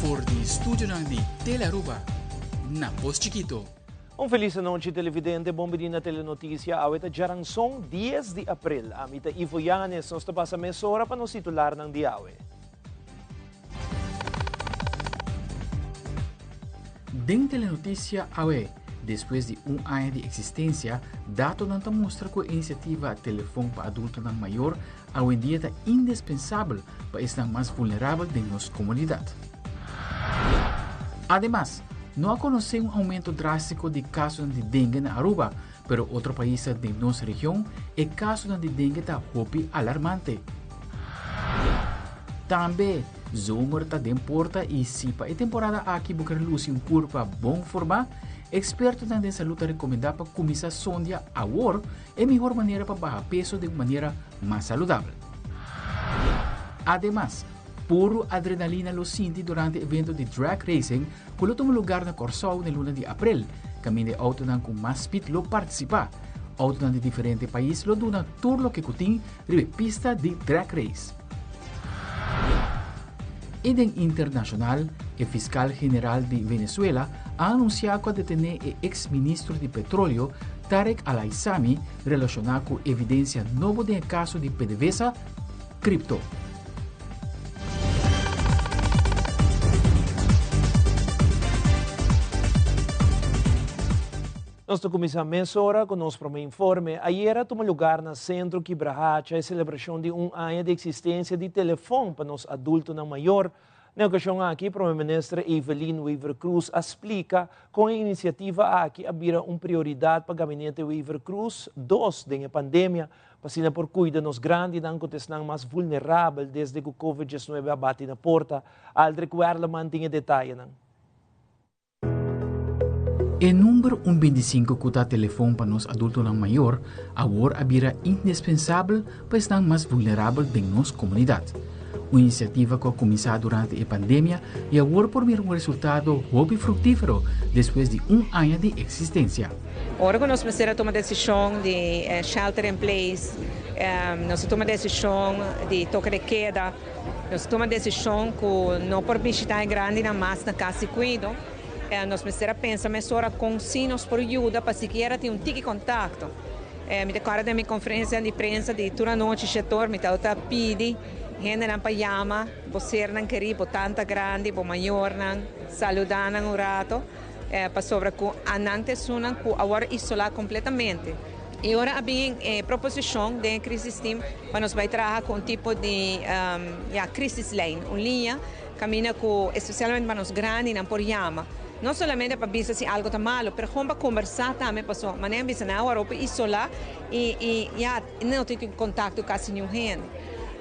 For di studionan di Telearuba na Pos Chikito. Un felis anochi televidente, bon bini na Telenoticia. Awe ta djaranson 10 di april. Ami ta Ivo Yanes, nos ta pasa mesora pa nos titularnan di awe. Den Telenoticia awe, despues di un aña di existencia, datonan ta mustra cu e iniciativa Telefon pa Adultonan Mayor awendia ta indispensabel pa esnan mas vulnerabel den nos komunidat. Ademas, no a konosé un oumento drástiko di kasonan di dengue na Aruba, pero otro paisnan den nos region e kasonan di dengue ta hopi alarmante. Tambe, zomer ta den porta i si pa e temporada aki bo ker lusi un kurpa bon formá, ekspertonan den salú ta rekomendá pa kuminsá sondia awor E mihor manera pa baha peso den un manera mas saludabel. Ademas, puru adrenalina lo sinti durante evento di drag racing ku lo tuma lugar na Kòrsou den luna di aprel, kaminda e outonan ku mas speed lo partisipá. Outonan di diferente pais lo duna tur loke ku tin riba e pista di drag race. I den internashonal, e fiskal general di Venezuela a anunsiá ku a detené e eks ministro di petroleo Tarek Al Aissami relashoná ku evidensia nobo den e kaso di PDVSA Crypto. Nos ta kuminsá mesora ku nos promé informe. Ayera tuma lugar na Sentro Kibrahacha e selebrashon di un aña di eksistensia di telefòn pa nos adultonan mayor. Na e okashon aki Prome Minister Evelyn Wever-Croes a splika kon e inisiativa aki a bira un prioridat pa Gabinete Wever-Croes dos den e pandemia, pa asina por kuida nos grandinan ku ta esnan mas vulnerabel desde ku Covid 19 a bati na porta. Aldrich Werleman tin e detayenan. E number un bintisinko ku ta telefon pa nos adultonan mayor awor a bira indispensabel pa esnan mas vulnerabel den nos komunidat. Un inisiativa ku a kuminsá durante e pandemia i awor por mira un resultado hopi fruktífero despues di un aña di eksistensia. Ora ku nos mester a tuma desishon di shelter in place, nos a tuma desishon di toke de keda, Nos tuma desishon ku no por bishitá e grandinan mas na kas di kuido. Nos mester a pensa mesora kon si nos por yuda pa sikiera tin un tiki kontakto. Mi ta kòrda den mi konferensia di prensa di tur anochi shetor mi tabata pidi hendenan pa yama bo sernan kerí, bo tanta grandi, bo mayornan, saludá nan un rato. Pasobra ku anan ta esunnan ku a wòrdu isolá kompletamente. I ora a bin e proposishon den e crisis team pa nos bai traha ku un tipo di ya crisislijn, un liña kaminda ku espesialmente pa nos grandinan por yama. No solamente pa bisa si algu ta malu, pero kon pa kombersá tambe paso manera bisa nan a wòrdu hopi isolá i i ya no tin kontakto kasi niun hende.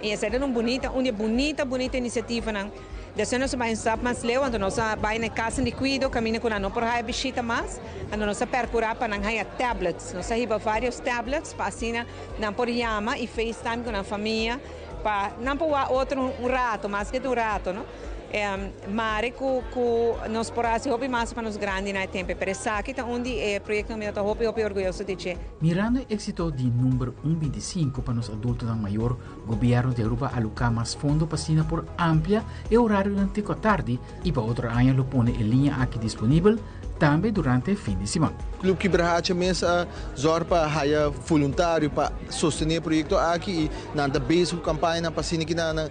I esei ta un bunita un di e bunita bunita inisiativanan. Despues nos a bai un stap mas leu, anto nos a bai na e kasanan di kuido kaminda ku nan no por haya bishita mas, anto nos a perkurá pa nan haya tablets. Nos a hiba vários tablets pa asina nan por yama i facetime ku nan famia pa nan por wak otro un rato, maske ta un rato, no. Mare ku ku nos por hasi hopi mas pa nos grandinan e tempu, pero esaki ta un di e proyektonan mi ta hopi hopi orguyoso di dje. Mirando e éksito di number un 25 pa nos adultonan mayor, Gobierno di Aruba a aloca mas fondo pa asina por amplia e horarionan te cu atardi y pa otro aña lo pone e liña aki disponibel tambe durante fin di siman. Club Kibrahacha mes a zorg pa haya voluntario pa sostene e proyecto aki y nan ta bezig cu campañanan pa asina ki nan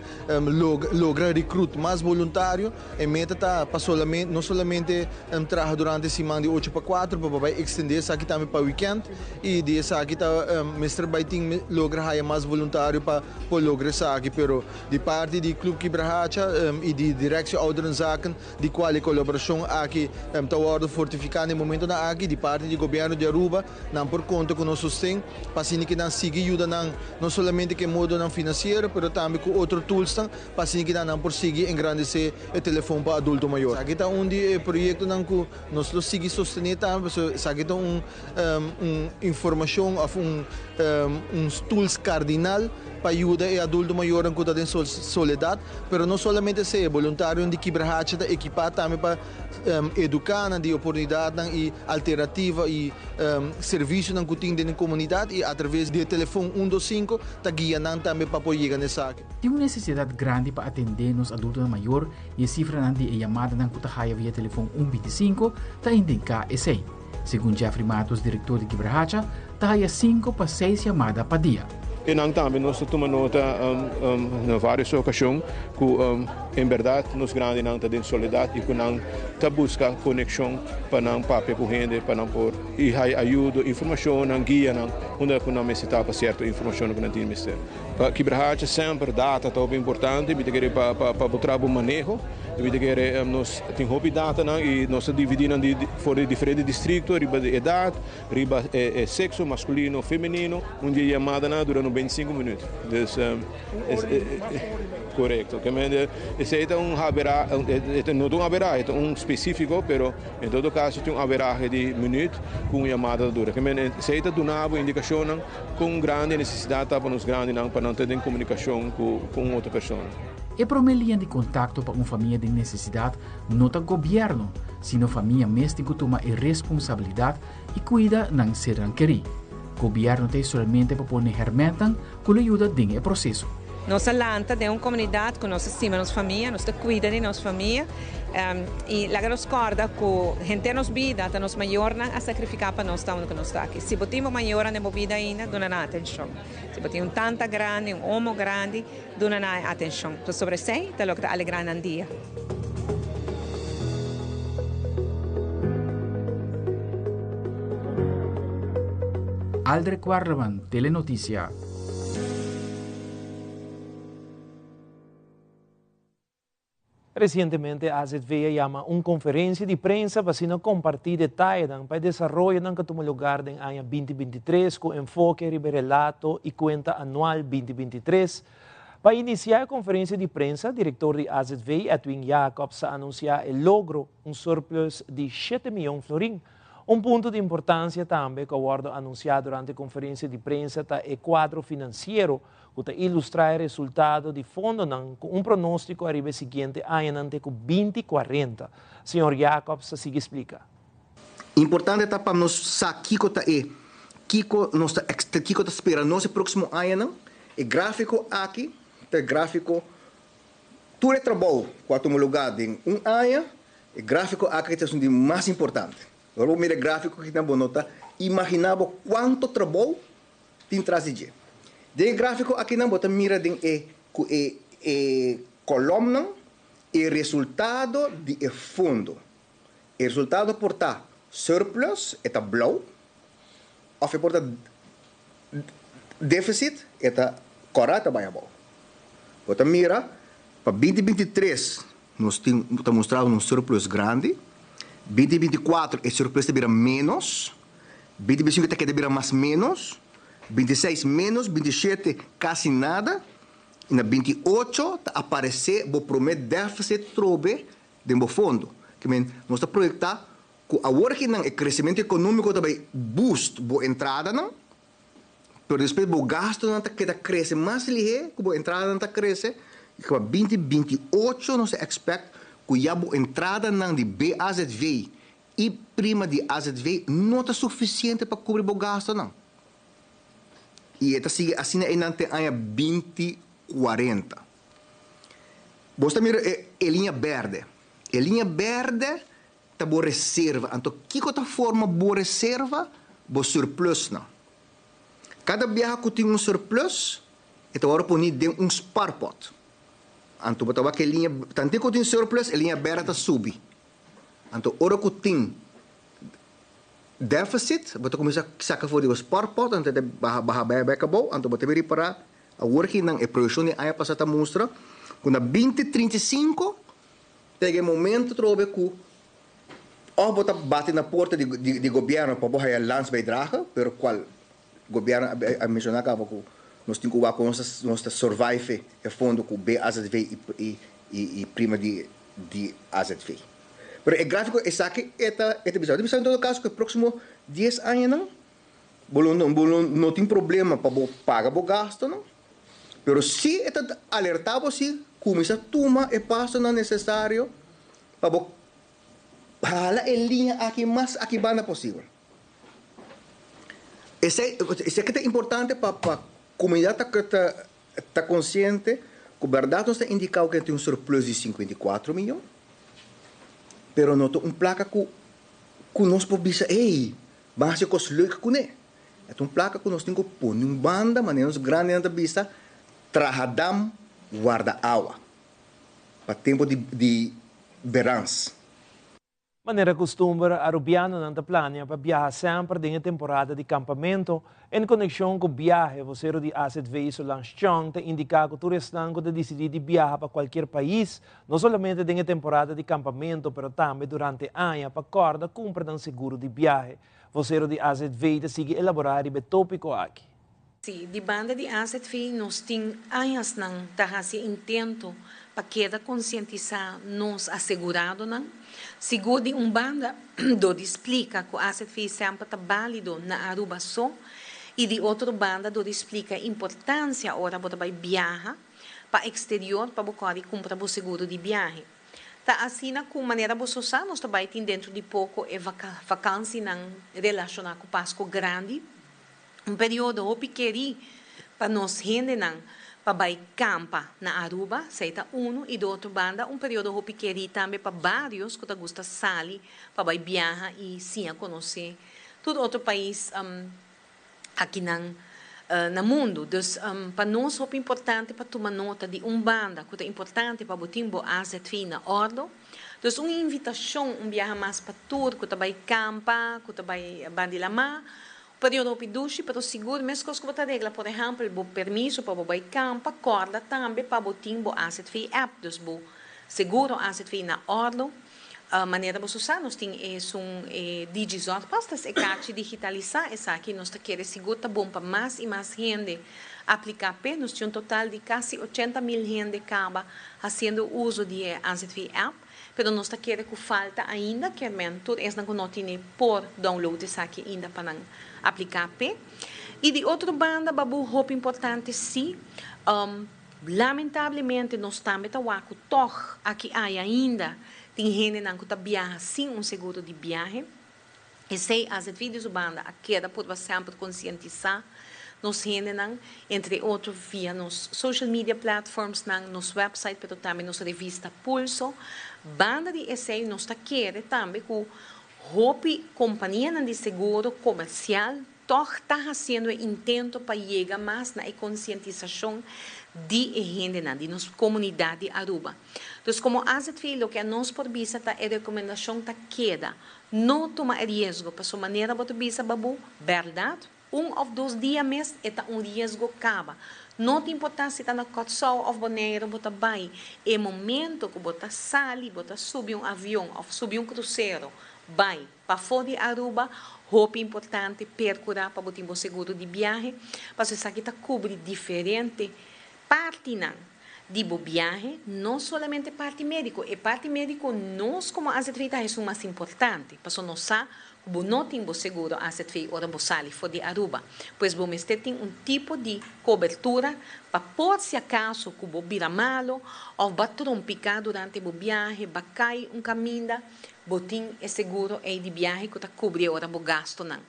logra recruit mas voluntario. E meta ta pa solamente no solamente traha durante siman di ocho pa cuatro pero pa bay extende esaki tambe pa weekend y di esaki ta mester bay tin logra haya mas voluntario pa por logra esaki pero di parti di Club Kibrahacha y di Directie Ouderenzaken di cual e colaboracion aki ta wordo fortifica na e momentonan aki di parti di Gobierno di Aruba nan por conta cu nos sosten pa asina ki nan sigui yuda nan no solamente cu e modonan financiero pero tambe cu otro toolsnan Pa asina ki nan por sigui engrandesé e telefon pa adulto mayor. Esaki ta un di e proyektonan ku nos lo sigui sostené tambe pasobra esaki ta un un informashon òf un un tools kardinal pa yuda e adulto mayornan ku ta den soledat. Pero no solamente esei, e boluntarionan di Kibrahacha ta ekipá tambe pa eduká nan di. oportunidatnan i alternativa i servisionan ku tin den e komunidat i atraves di e telefon un dos sinku ta guia nan tambe pa por yega na esaki. Tin un nesesidat grandi pa atendé nos adultonan mayor i e sifranan di e yamadanan ku ta haya via telefon un bintisinko ta indiká esei. Segun Jeffrey Matos, direktor di Kibrahacha, ta haya sinku pa seis yamada pa dia. E nan tambe nos ta tuma nota na varios ocasion cu en berdad nos grandinan ta den soledad y cu nan ta busca conexion pa nan papia cu hende pa nan por y haya ayudo, informacionnan, guianan unda cu nan mester ta pa cierto informacionnan cu nan tin mester. Pa Kibrahacha semper data ta hopi importante, mi ta kere pa pa bo traha bo maneho, mi ta kere nos tin hopi datanan y nos ta dividi nan for di diferente districto riba di edad, Riba e sexo masculino femenino un di e yamadanan a dura 95 minuut. Dus corecto. Esey ta un averahe, no ta un averahe, ta un specifico, pero en todo caso tin un averahe di minuut cu un yamada ta dura. Esey ta duna bo indicacionnan con grandi e necesidad ta pa nos grandinan pa nan ta den comunicacion cu un otro persona. E prome liña di contacto pa un famia den necesidad No ta gobierno, sino famia mes tin cu tuma e responsabilidad y cuida nan sernan keri. Gobierno ta solamente pa pone hermentan cu lo yuda den e proceso. Nos a lanta den un comunidad cu nos ta stima nos famia, nos ta cuida di nos famia y laga nos corda cu henter nos bida ta nos mayornan a sacrifica pa nos ta unda cu nos ta aki. Si bo tin bo mayornan den bo bida ainda, duna nan atencion. Si bo tin un tanta grandi, un omo grandi, Duna nan e atencion. Pasobra esey ta loke ta alegra nan dia. Aldrich Warleman, Telenoticia. Resientemente AZV a yama un konferensia di prensa pa asina kompartí detayenan pa e desaroyonan ku a tuma lugar den aña 2023 ku enfoke riba e relato i kuenta anual 2023. Pa inisiá e konferensia di prensa, direktor di AZV, Edwin Jacobs a anunsiá e logro, un surplus di shete mion florin. Un punto di importansia tambe ku a wòrdu anunsiá durante e konferensia di prensa ta e kuadro finansiero ku ta ilustrá e resultado di fondonan ku un pronóstiko ariba e siguiente añanan te ku 2040, señor Jacobs ta sigui splika. Importante ta pa nos sa kiko ta e kiko nos ta kiko ta spera nos e próksimo añanan. E gráfiko aki ta e gráfiko tur e trabou ku a tuma lugá den un aña, e gráfiko aki ta esun di mas importante. Ora bo mira e gráfiko aki bo no ta imaginá bo kuantu trabou tin tras di dje. Den e gráfiko akinan bo ta mira den e ku e e kolòmnan e resultado di e fondo. E resultado por ta surplus, e ta blou, òf e por ta défisit, e ta kòrá, e ta bai abou. Bo ta mira pa 2023 nos tin ta mustra un surplus grandi, 2024 e surplus ta bira ménos, 2025 ta keda bira mas ménos, 26 ménos, 27 kasi nada, i na 28 ta aparesé bo promé défisit trobe den bo fondo. Ke men, nos ta proyektá ku awor akinan e kresementu ekonómiko ta bai boost bo entradanan, pero despues bo gastunan ta keda krese mas lihé ku bo entradanan ta krese, i pa 2028 nos ta expect ku ya bo entradanan di BAZV I prima di azv no ta sufisiente pa kubri bo gastunan. I e ta sigui asina einan te aña 2040. Bo ta mira e e liña bèrdè. E liña bèrdè ta bo reserva. Anto kiko ta forma bo reserva? Bo surplusnan. Kada biaha ku tin un surplus, e ta wòrdu poni den un sparpot. Anto bo ta wak e liña, tantu ku tin surplus, e liña bèrdè ta subi. Anto ora ku tin deficit bo ta kuminsá saka for di bo spaarpot anto ta baha baha bai bai kabou anto bo ta bin ripará awor ki nan e proyekshon di aña pasá ta mustra ku na 2035 ta yega e momento atrobe ku òf bo ta bati na porta di di gobièrnu pa bo haya landsbijdrage pero kual gobièrnu a menshoná kaba ku nos tin ku wak kon nos ta survive e fondo ku BAZV i i prima di di azv. Pero e gráfiko esaki e ta e ta bisa. E ta bisa en todo kaso ku e próksimo dies añanan bo lo bo lo no tin problema pa bo paga bo gastunan, pero si e ta alertá bo si kuminsá tuma e pasonan nesesario pa bo Hala e liña aki mas aki banda posibel. Esei esaki ta importante pa pa comunidad ta ta ta consciente cu berdad nos ta indica cu tin un surplus di 54 miyon, pero no ta un placa cu cu nos por bisa ey ban haci cos leuk cune. E ta un placa cu nos tin cu pone un banda manera nos grandinan ta bisa traha dam warda awa pa tempo di di berans. Manera custumber, Arubianonan ta plania pa biaha semper den e temporada di campamento. En conexion cu biahe, vocero di AZV Solange Chong ta indica cu tur esnan cu ta dicidi di biaha pa cualkier pais, no solamente den e temporada di campamento pero tambe durante aña pa corda cumpra nan seguro di biahe. Vocero di AZV ta sigui elabora riba e topico aki. Sí, di banda di AZV nos tin añasnan ta hasi intento pa keda konsientisá nos aseguradonan. Sigur di un banda dor di splika ku AZV semper ta bálido na Aruba so i di otro banda dor di splika e importansia ora bo ta bai biaha pa eksterior pa bo kòrda i kumpra bo seguro di biahe. Ta asina ku manera bo so sa nos ta bai tin dentro di poko e vakansinan relashoná ku Pasko Grandi. Un periodo hopi kerí pa nos hendenan pa bai kampa na Aruba, esei ta unu, i di otro banda un periodo hopi kerí tambe pa barios ku ta gusta sali pa bai biaha i siña konosé tur otro pais akinan na mundu. Dus pa nos hopi importante pa tuma nota di un banda ku ta importante pa bo tin bo azv na òrdo. Dus un invitashon un biaha mas pa tur ku ta bai kampa, ku ta bai bandi lamá. Periodo hopi dushi, pero sigur meskos ku bo ta regla por ehèmpel bo permiso pa bo bai kampa, kòrda tambe pa bo tin bo azv app, dus bo seguro azv na òrdu. Manera bo sa nos tin esun e Digizorgpas, tas e kachi digitalisá, esaki nos ta kere sigur ta bon pa mas i mas hende apliká p'e. Nos tin un total di kasi 80.000 hende kaba hasiendo uso di e azv app. Pero nos ta kere ku falta ainda, kier men tur esnan ku no tine por download esaki ainda pa nan apliká p'e. I di otro banda Babu hopi importante si, lamentablemente nos tambe ta wak ku tòg aki aya ainda tin hendenan ku ta biaha sin un seguro di biahe. Esei azv di su banda a keda purba semper konsientisá nos hendenan, entre otro via nos social media platformsnan, nos website pero tambe nos revista Pulso. Banda di esei nos ta kere tambe ku hopi kompanianan di seguro komersial tòg ta hasiendo e intento pa yega mas na e konsientisashon di e hendenan, di nos komunidat di Aruba. Dus komo azv loke nos por bisa ta e rekomendashon ta keda No tuma e riesgo, paso manera bo ta bisa babu, bèrdat, un òf dos dia mes e ta un riesgo kaba. No ta importá si ta na Kòrsou òf Boneiru bo ta bai, e momento ku bo ta sali, bo ta subi un avion òf subi un krusero bai pafó di Aruba, hopi importante perkurá pa bo tin bo seguro di biahe, paso esaki ta kubri diferente partinan di bo biahe, no solamente parti médiko. E parti médiko nos komo azv ta esun mas importante, paso nos sa ku bo no tin bo seguro azv ora bo sali for di Aruba. Pues bo mester tin un tipo di kobertura pa por si akaso ku bo bira malo òf bo a trompiká durante bo biahe, bo a kai un kaminda, bo tin e seguro ei di biahe ku ta kubri e ora bo gastunan.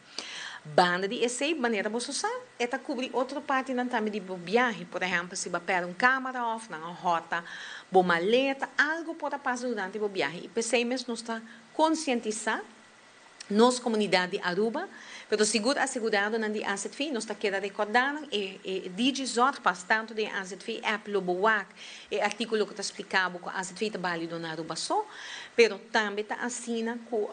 Banda di esei, manera boso sa, e ta kubri otro partinan tambe di bo biahe. Por ehèmpel, si bo a pèrdè un kámara òf nan a hòrta bo maleta, algu por a pasa durante bo biahe. I p'esei mes nos ta konsientisá nos komunidat di Aruba, pero sigur aseguradonan di azv, nos ta keda rekòrdá nan e e DigiZorgpas, tantu den e azv app lo bo wak e artíkulo ku ta spliká bo ku azv ta bálido na Aruba so, pero tambe ta asina ku.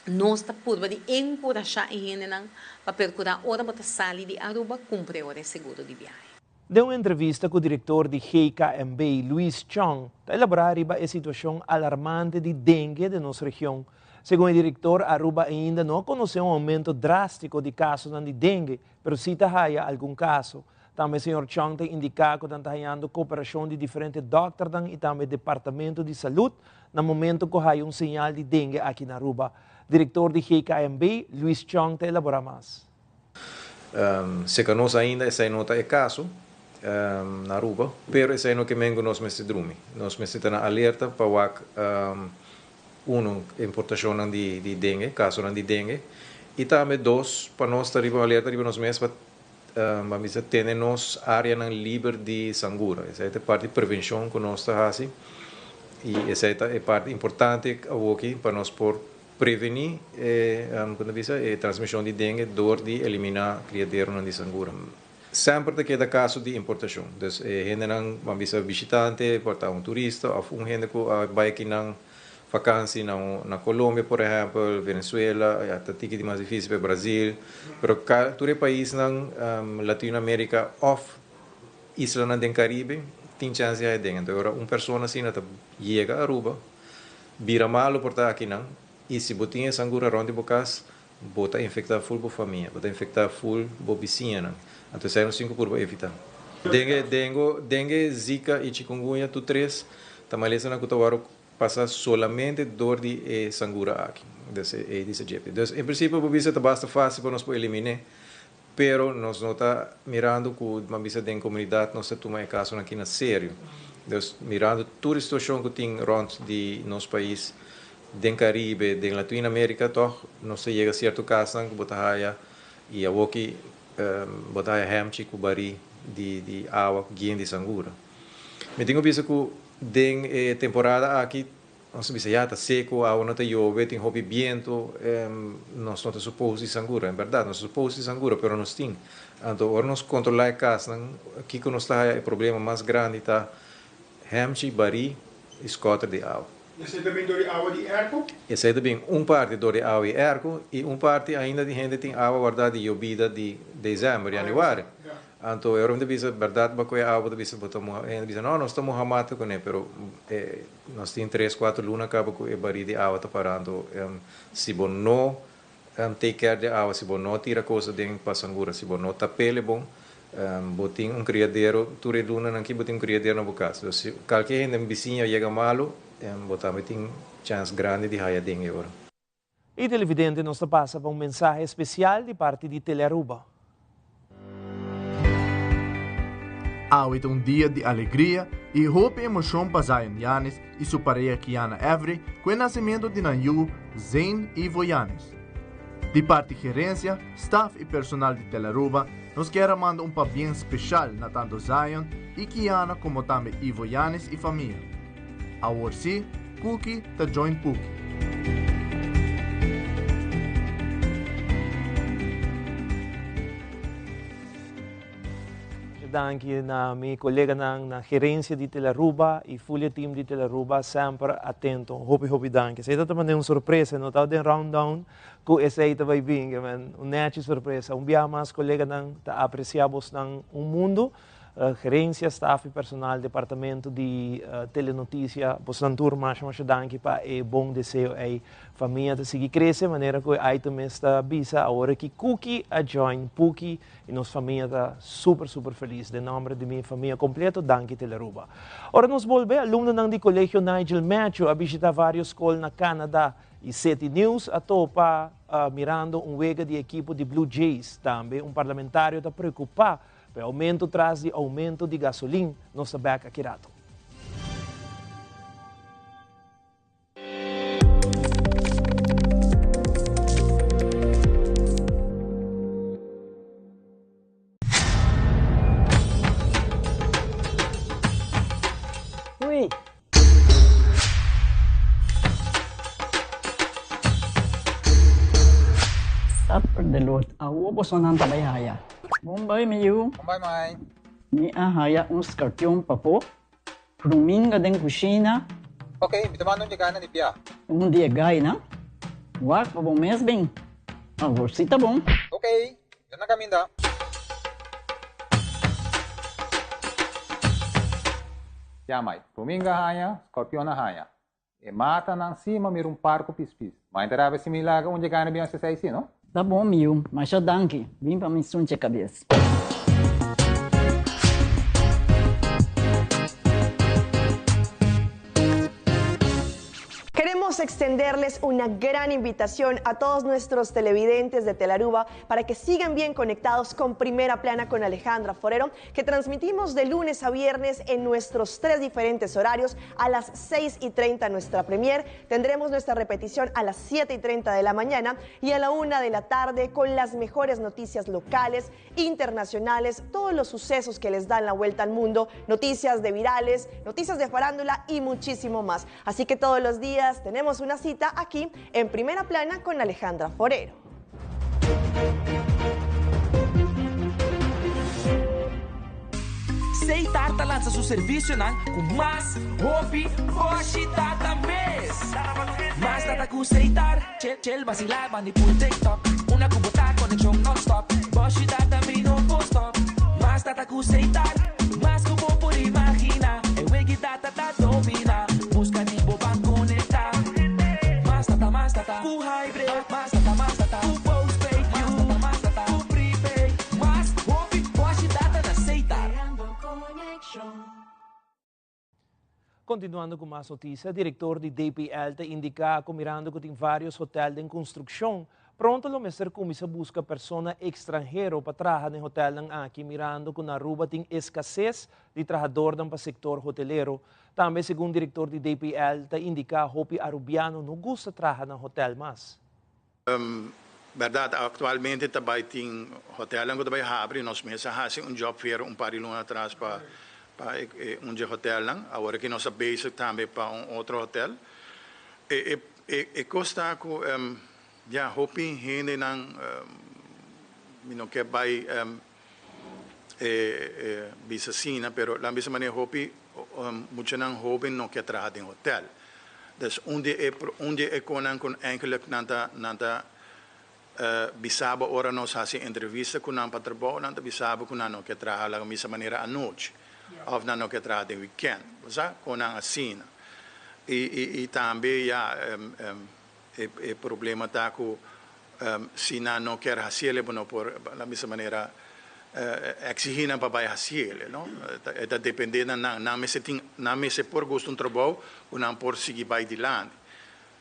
Nos ta purba di enkurashá e hendenan pa perkurá ora bo ta sali di Aruba kumpra e ora e seguro di biahe. Den un entrevista ku direktor di GKMB, Luis Chong, ta elaborá riba e situashon alarmante di dengue den nos region. Segun e direktor, Aruba ainda no a konosé un oumento drástiko di kasonan di dengue, pero sí ta haya algun kaso. Tambe señor Chong ta indiká ku nan ta hañando koperashon di diferente dòkternan i tambe departamento di salud na momento ku haya un señal di dengue aki na Aruba. Direktor di GKMB, Luis Chong ta elaborá mas. Seka nos ainda esei no ta e kaso na Aruba, pero esei no ke men ku nos mester drumi. Nos mester ta na alerta pa wak. Uno, importashonnan di di dengue, kasonan di dengue, i tambe dos, pa nos ta riba alerta riba nos mes pa ban bisa tene nos áreanan liber di sangura. Esei ta e parti prevenshon ku nos ta hasi i esei ta e parti importante awoki pa nos por prevení e ku ta bisa e transmishon di dengue dor di eliminá kriaderonan di sangura. Semper ta keda kaso di importashon. Dus e hendenan, ban bisa bishitante, por ta un turista òf un hende ku a bai akinan vakansi na un na Colombia por ehèmpel, Venezuela, ya ta tiki di mas difísil pa Brazil, pero tur e paisnan Latino Amerika òf islanan den Karibe tin chèns di haña den. Anto ora un persona asina ta yega Aruba, bira malu por ta akinan i si bo tin e sangura rònt di bo kas, Bo ta infecta full bo famia, bo ta infecta full bo bisiñanan. Anto esei nos tin cu purba evita. Dengue, dengo, dengue, zika y chikungunya tur tres ta malesanan cu ta worde pasa solamente door di e sangura aki, dus e Aedes aegypti. Dus en principio bo bisa ta basta facil pa nos por elimine, pero nos no ta mirando cu bo bisa den comunidad nos ta tuma e casonan aki na serio. Dus mirando tur e situacion cu tin rond di nos pais, Den Caribe, den Latino America toch nos ta yega cierto casnan cu bo ta haya y awoki bo ta haya hemchi cu bari di di awa cu guien di sangura. Mi tin cu bisa cu den e temporada aki nos ta bisa ya ta seco, awa no ta yobe, tin hopi biento, nos no ta supos di sangura. En berdad nos ta supos di sangura pero nos tin. Anto ora nos controla e casnan kico nos ta haya e problema mas grandi ta hemchi, bari y scoter di awa. Esei ta bin dor di awa di erko? Esei ta bin un parti dor di awa di erko i un parti ainda di hende tin awa wardá di yobida di desèmber, yanüari. Anto e ora mi ta bisa bèrdat bo koe awa bo ta bisa bo ta muha hende bisa no nos ta muha mata kuné pero e nos tin tres kuater luna kaba ku e barí di awa ta pará anto si bo no take care di awa si bo no tira kos aden pa sangura si bo no tap'el e bon bo tin un criadero tur e lunanan aki bo tin un criadero na bo cas dus si kalke hende bisiña yega malo bo tambe tin chance grandi di haya den e ora. Y televidente nos ta pasa pa un mensahe especial di parti di Telearuba. Awe ta un dia di alegria y hopi emocion pa Zion Yanes y su pareha Kiana Every cu e nacimento di nan yu Zayn Ivo Yanes. Di parti gerencia, staff y personal di Telaruba nos kier a manda un pabien special na tanto Zion y Kiana como tambe Ivo Yanes y famia. Awor si, Cookie ta join Pookie. Masha danki na mi coleganan na gerencia di Telaruba y full e team di Telaruba semper atento. Hopi hopi danki. Esey ta manda un sorpresa, no ta den round down cu esey ta bay bin, men un nechi sorpresa. Un biaha mas coleganan ta aprecia bosnan un mundo. Gerencia, staff y personal departamento di Telenoticia, bosnan tur masha masha danki pa e bon deseo ey. Famia ta sigui crece manera cu e item mes ta bisa awor aki Cookie a join Pookie y nos famia ta super super feliz. Den nomber di mi famia completo danki Telearuba. Ora nos bolbe, alumnonan di Colegio Nigel Matthew a bishita varios scol na Canada y City News a topa mirando un wega di ekipo di Blue Jays. Tambe un parlamentario ta preocupa Pa e aumento tras di aumento di gasolin, nos ta bek aki rato. Ui. Supper de lot. Awo bosonan ta bai haya. Bon bai mi yu. Bon bai mai. Mi a haya un scorpion pafó. Ruminga den cushina. Ok, mi ta manda un di gainan di bia. Un di e gainan? Wak pa bo mes bin. Awor si ta bon. Ok, mi ta na caminda. Ya mai, ruminga haña, scorpion a haña. E matanan si ma mira un par cu pispis. Mai ta rabia si mi laga un dje gana bin haci esey si, no? Ta bon mi yu, masha danki. Bin pa mi sunche cabes. Queremos. extenderles una gran invitación a todos nuestros televidentes de Telaruba para que sigan bien conectados con Primera Plana con Alejandra Forero, que transmitimos de lunes a viernes en nuestros tres diferentes horarios. A las 6:30 nuestra premier, tendremos nuestra repetición a las 7:30 de la mañana y a la 1 de la tarde con las mejores noticias locales, internacionales, todos los sucesos que les dan la vuelta al mundo, noticias de virales, noticias de farándula y muchísimo más. Así que todos los días tenemos una cita aquí en Primera Plana con Alejandra Forero. Setar ta lansa su servicionan cu mas hopi boshi data mes. Mas data cu Setar, chill chill vacila bandi pul TikTok. Una cu bo ta conexion non-stop, boshi data mi no por stop. Mas data cu Setar, mas cu bo por imagina. E wegi data ta domina, busca di bo ban conecta. Mas data, mas data cu hybrid, mas data, mas data cu postpaid. Mas data, mas data cu prepaid, mas hopi boshi data na Setar. Continuando cu mas noticia, director di DPL ta indica cu mirando cu tin varios hotel den construccion, pronto lo mester cuminsa busca persona extranhero pa traha den hotelnan aki mirando cu na Aruba tin escasez di trahadornan pa sector hotelero. Tambe segun director di DPL ta indica hopi Arubiano no gusta traha na hotel mas. Berdad, actualmente ta bay tin hotelnan cu ta bay habri. Nos mes a haci un job fair un par di luna atras pa pa un dje hotelnan. Awor aki nos ta bezig tambe pa un otro hotel. E e e cos ta cu ya hopi hendenan mi no ke bay e bisa asina, pero nan bisa manera hopi muchanan hoben no ke traha den hotel. Dus un di e un di e konan ku eigenlijk nan ta nan ta bisa bo ora nos hasi entrevista ku nan pa trabou, nan ta bisa bo ku nan no ke traha laga misa manera anochi òf nan no ke traha den wikènt. Bo sa? Konan asina. I i i tambe ya e e problema ta ku Si nan no kier haciele bo no por la misma manera exigi nan pa bay haciele, no. E ta depende na nan. Nan mester tin, nan mester por gusta un trabou cu nan por sigui bay dilanti.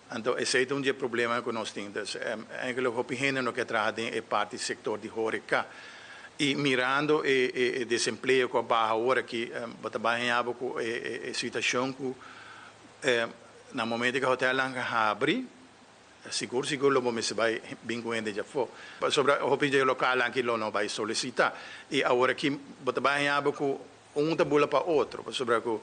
Anto esey ta un di e problemanan cu nos tin. Dus eigenlijk hopi hende no kier traha den e parti sector di horeca. Y mirando e e desempleo cu a baha awor aki, bo ta bay haña bo cu e e situacion cu na momento cu hotelnan habri, Sigur sigur lo bo mester bai bin ku hende djafó. Pasobra hopi dje lokalnan aki lo no bai solisitá. I awor aki bo ta bai haña bo ku un ta bula pa otro. Pasobra ku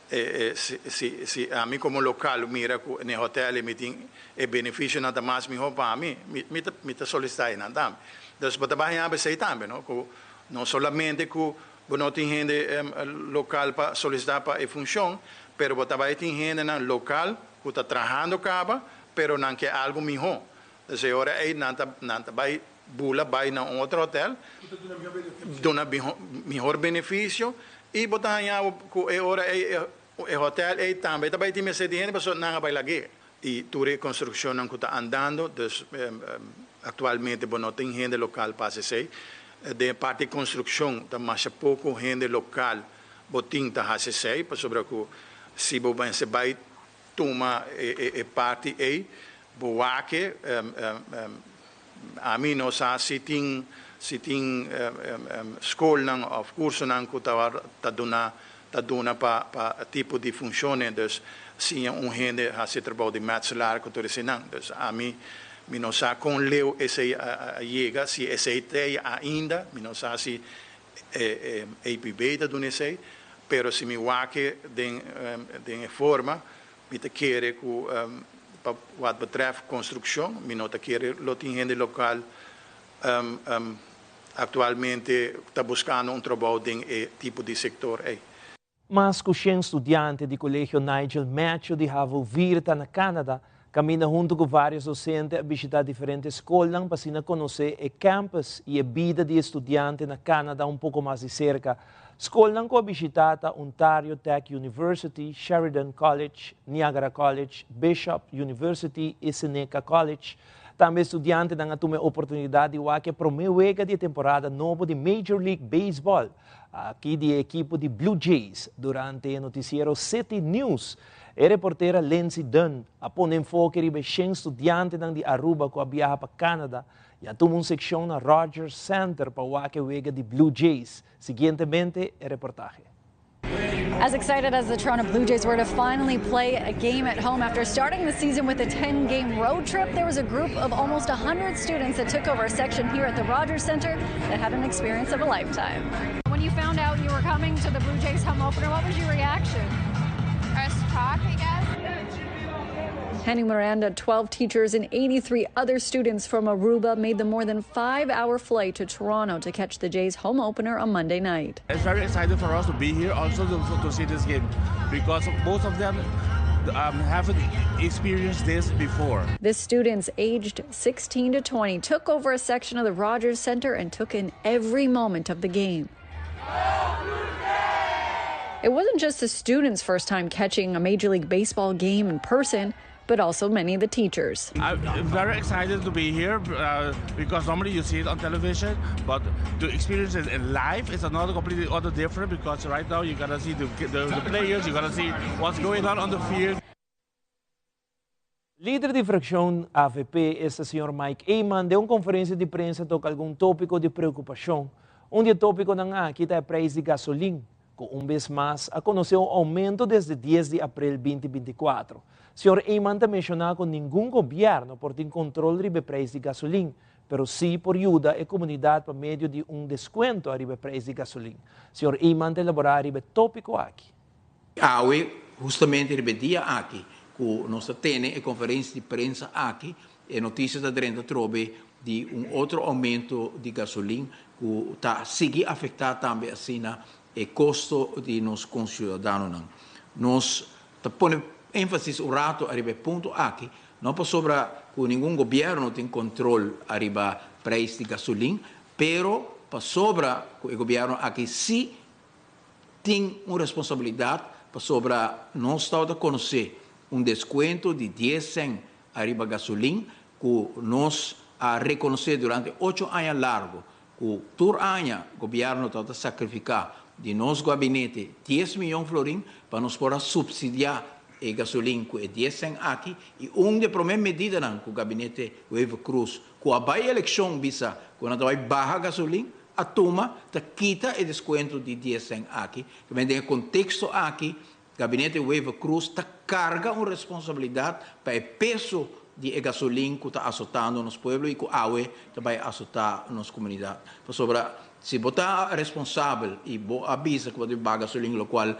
si si si ami komo lokal mira ku n'e hotèl mi tin e benefisionan ta mas mihó pa mi, mi mi ta mi ta solisitá einan tambe. Dus bo ta bai haña bo esei tambe no, ku no solamente ku bo no tin hende lokal pa solisitá pa e funshon, pero bo ta bai tin hendenan lokal ku ta trahando kaba, pero nan ke algu mihó. Entonces e ora ei nan ta nan ta bai bula bai na un otro hotel, duna mihor benefisio, i bo ta haña bo ku e ora ei e hotel ei tambe ta bai tin mester di hende pasobra nan a bai lag'é. I tur e konstrukshonnan ku ta andando, dus aktualmente bo no tin hende lokal pa hasi esei. Den e parti di konstrukshon ta masha poko hende lokal bo tin ta hasi esei, pasobra ku si bo mester bai tuma e parti ei, bo wak e, ami no sa si tin si tin skolnan òf kursonan ku ta ta duna ta duna pa pa tipo di funshonnan, dus siña un hende hasi e trabou di metselaar ku tur eseinan. Dus ami mi no sa kon leu esei a yega, si esei t'ei ainda, mi no sa si APB ta duna esei, pero si mi wak e den den e forma, mi ta kere ku pa wat betreft konstrukshon, mi no ta kere lo tin hende lokal aktualmente ta buskando un trabou den e tipo di sektor ei. Mas ku shen studiante di Kolegio Nigel Matthew di Havo Virta na Canada kaminda huntu ku vários dosente a bishitá diferente skolnan pa asina konosé e campus i e bida di e studiante na Canada un poko mas di serka. Skolnan ku a bishitá ta Ontario Tech University, Sheridan College, Niagara College, Bishop University i Seneca College. Tambe e studiantenan a tuma e oportunidat di wak e promé wega di e temporada nobo di Major League Baseball. Aki di e ekipo di Blue Jays durante e noticiero City News. E reportera Lindsay Dunn a pone enfoke riba e 100 studiantenan di Aruba cu a biaha pa Canada y a tuma un seccion na Rogers Center pa wak e wega di Blue Jays. Siguientemente e reportahe. As excited as the Toronto Blue Jays were to finally play a game at home after starting the season with a 10 game road trip, there was a group of almost 100 students that took over a section here at the Rogers Center that had an experience of a lifetime. When you found out you were coming to the Blue Jays home opener, what was your reaction? I was shocked, I guess. Henny Miranda, 12 teachers, and 83 other students from Aruba made the more than five hour flight to Toronto to catch the Jays home opener on Monday night. It's very exciting for us to be here also to, to see this game because most of them haven't experienced this before. The students aged 16 to 20 took over a section of the Rogers Center and took in every moment of the game. It wasn't just the students' first time catching a Major League Baseball game in person, but also many of the teachers. I'm very excited to be here because normally you see it on television, but to experience it in live is another completely other different because right now you gotta see the players, you gotta see what's going on the field. Lider di fraccion AVP ta señor Mike Eman den un conferencia di prensa a toca algun topico di preocupacion. Un di e topiconan aki ta e prijs di gasolin, cu un bes mas a conoce un aumento desde 10 di april 2024. Señor Eman a menciona cu ningun gobierno por tin control riba e prijs di gasolin, pero si por yuda e comunidad pa medio di un descuento riba e prijs di gasolin. Señor Eman ta elabora riba e topico aki. Awe, justamente e dia aki, cu nos tin e conferencia di prensa aki, e noticia ta drenta trobe di un otro aumento di gasolin cu ta sigui afecta tambe asina e costo di nos conciudadanonan. Nos ta pone enfasis un rato ariba e punto aki, no pasobra cu ningun gobierno tin control ariba prijs di gasolin, pero pasobra cu e gobierno aki si tin un responsabilidad pasobra nos ta conoce un descuento di 10 cent ariba gasolin cu nos a reconoce durante 8 aña largo cu tur aña gobierno ta sacrifica di nos gabinete 10 miyon florin pa nos por subsidia e gasolin cu e 10 cent aki y un di e prome medidanan cu gabinete Wever Croes cu a bay eleccion bisa cu nan bay baha gasolin a tuma ta kita e descuento di 10 cent aki. Den e contexto aki gabinete Wever Croes ta carga un responsabilidad pa e peso di gasolin cu ta azotando nos pueblo y cu awe tambe ta azota nos comunidad. Pasobra, si bo ta responsabel y bo a bisa cu bo ta baha gasolin, locual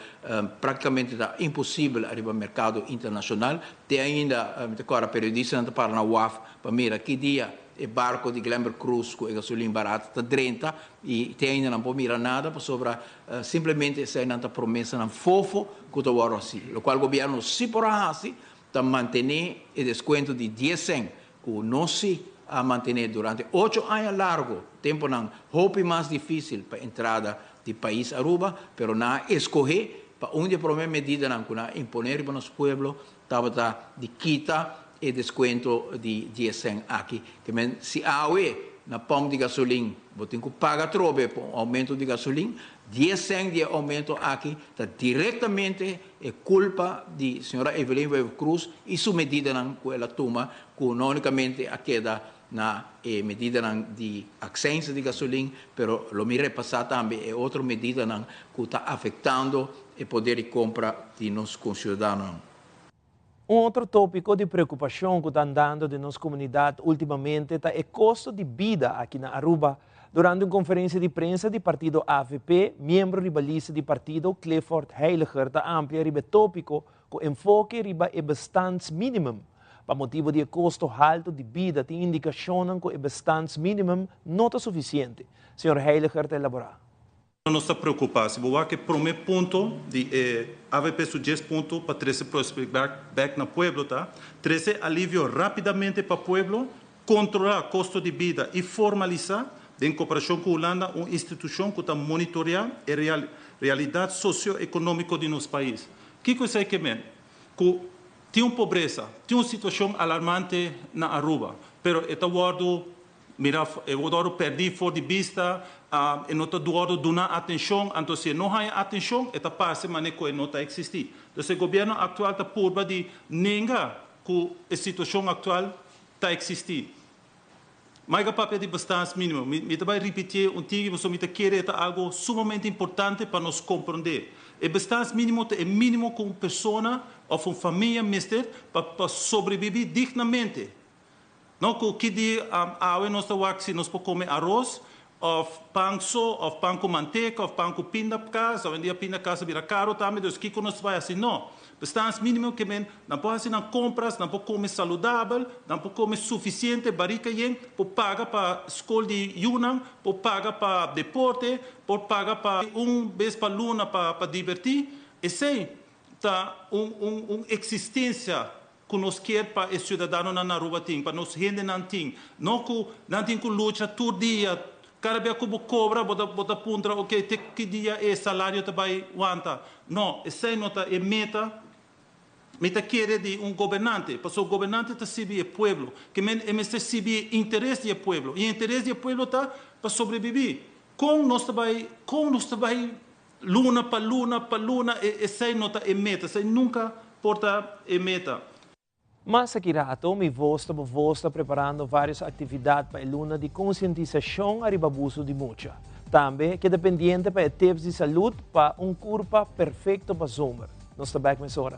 practicamente ta imposibel ariba mercado internacional, te ainda awor periodistanan ta para na waf pa mira ki dia e barco di Glenbert Croes cu gasolin barata ta 30 y te ainda no por mira nada pasobra simplemente esakinan ta promesanan fofo cu ta asina. Locual gobierno si por haci ta mantene e descuento di 10 cent cu nos a mantene durante 8 aña largo, temponan hopi mas dificil pa entrada di pais Aruba, pero nan a scoge pa un di e prome medidanan cu nan a impone pa nos pueblo, tabata di kita e descuento di 10 cent aki. Kiermen si awe na pomp di gasolin, bo tin cu paga trobe pa aumento di gasolin, 10 cent di aumento aki ta directamente e culpa di señora Evelyn Wever Croes y su medidanan cu el a tuma, cu no unicamente a keda na medidanan di accijns di gasolin, pero lo mi repasa tambe e otro medidanan cu ta afectando e poder di compra di nos conciudadanonan. Un otro topico di preocupacion cu ta andando den nos comunidad ultimamente ta e costo di bida aki na Aruba. Durante un conferencia di prensa di partido AVP, miembro di lista di partido Clifford Heiliger ta amplia riba e topico cu enfoke riba e bestaansminimum. Pa motibo di costo halto di bida, tin indicacion cu e bestaansminimum no ta suficiente. Señor Heiliger ta elabora. Nos ta preocupa. Si bo e prome punto di AVP su 10 punto pa trece prosperidad back na pueblo, ta? Trece alivio rapidamente pa pueblo, controla costo di bida y formalisa, den cooperacion cu Hulanda, un institucion cu ta monitorea e realidad socioeconomico di nos pais. Kico esey kiermen? Cu tin un pobresa, tin un situacion alarmante na Aruba, pero e ta wordo mira e wòrdu pèrdí for di bista, e no ta wòrdu duna atenshon, anto si e no haña atenshon e ta parse manera ku e no ta eksistí. Dus e gobièrnu aktual ta purba di nenga ku e situashon aktual ta eksistí. Mike a papia di bestaansminimum. Mi mi ta bai ripitié un tiki pasobra mi ta kere e ta algu sumamente importante pa nos komprondé. E bestaansminimo ta e mínimo ku un persona òf un famia mester pa pa sobrebibí dignamente. No ku ki di awe nos ta wak si nos por kome aros òf pan so òf pan ku manteka òf pan ku pinda kas, awendia pinda kas a bira karo tambe, dus kiko nos ta bai hasi? No. Bestaansminimum ke men nan por hasi nan kompras, nan por kome saludabel, nan por kome sufisiente, barika yen, por paga pa skol di yunan, por paga pa deporte, por paga pa un bes pa luna pa pa dibertí. Esei ta un un un eksistensia ku nos kier pa e siudadanonan na Aruba tin, pa nos hendenan tin. No ku nan tin ku lucha tur dia, kada bia ku bo kobra bo ta bo ta puntra ok te ki dia e salario ta bai wanta. No, esei no ta e meta mi ta kere di un gobernante, pasobra gobernante ta sirbi e pueblo, ke men e mester sirbi e interes di e pueblo, i e interes di e pueblo ta pa sobrebibí. Kon nos ta bai kon nos ta bai Luna pa luna pa luna e esei no ta e meta, esei nunca por ta e meta. Mas aki rato, Mi Voz ta Bo Voz ta preparando varios actividad pa e luna di concientisacion ariba abuso di mucha. Tambe keda pendiente pa e tips di salud pa un curpa perfecto pa zomer. Nos ta bek mesora.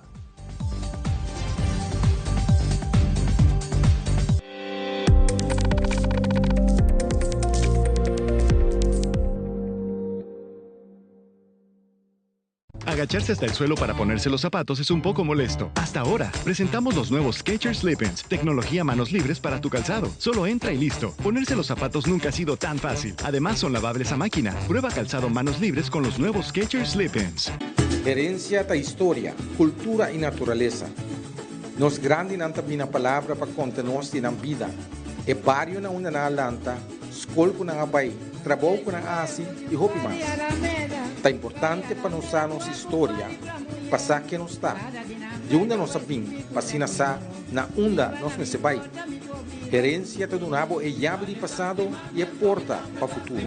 Agacharse hasta el suelo para ponerse los zapatos es un poco molesto. Hasta ahora, presentamos los nuevos Skechers Slip-ins, tecnología manos libres para tu calzado. Solo entra y listo. Ponerse los zapatos nunca ha sido tan fácil. Además, son lavables a máquina. Prueba calzado manos libres con los nuevos Skechers Slip-ins. Herencia ta historia, cultura y naturalesa. Nos grandinan ta bina palabra pa conta nos di nan bida, e bario na unda nan a lanta, skol ku nan a bai, trabou ku nan a hasi i hopi mas. Ta importante pa nos sa nos historia pa sa ken nos ta, di unda nos a bin pa asina sa na unda nos mester bai. Herensia ta duna bo e yabi di pasado i e porta pa futuro.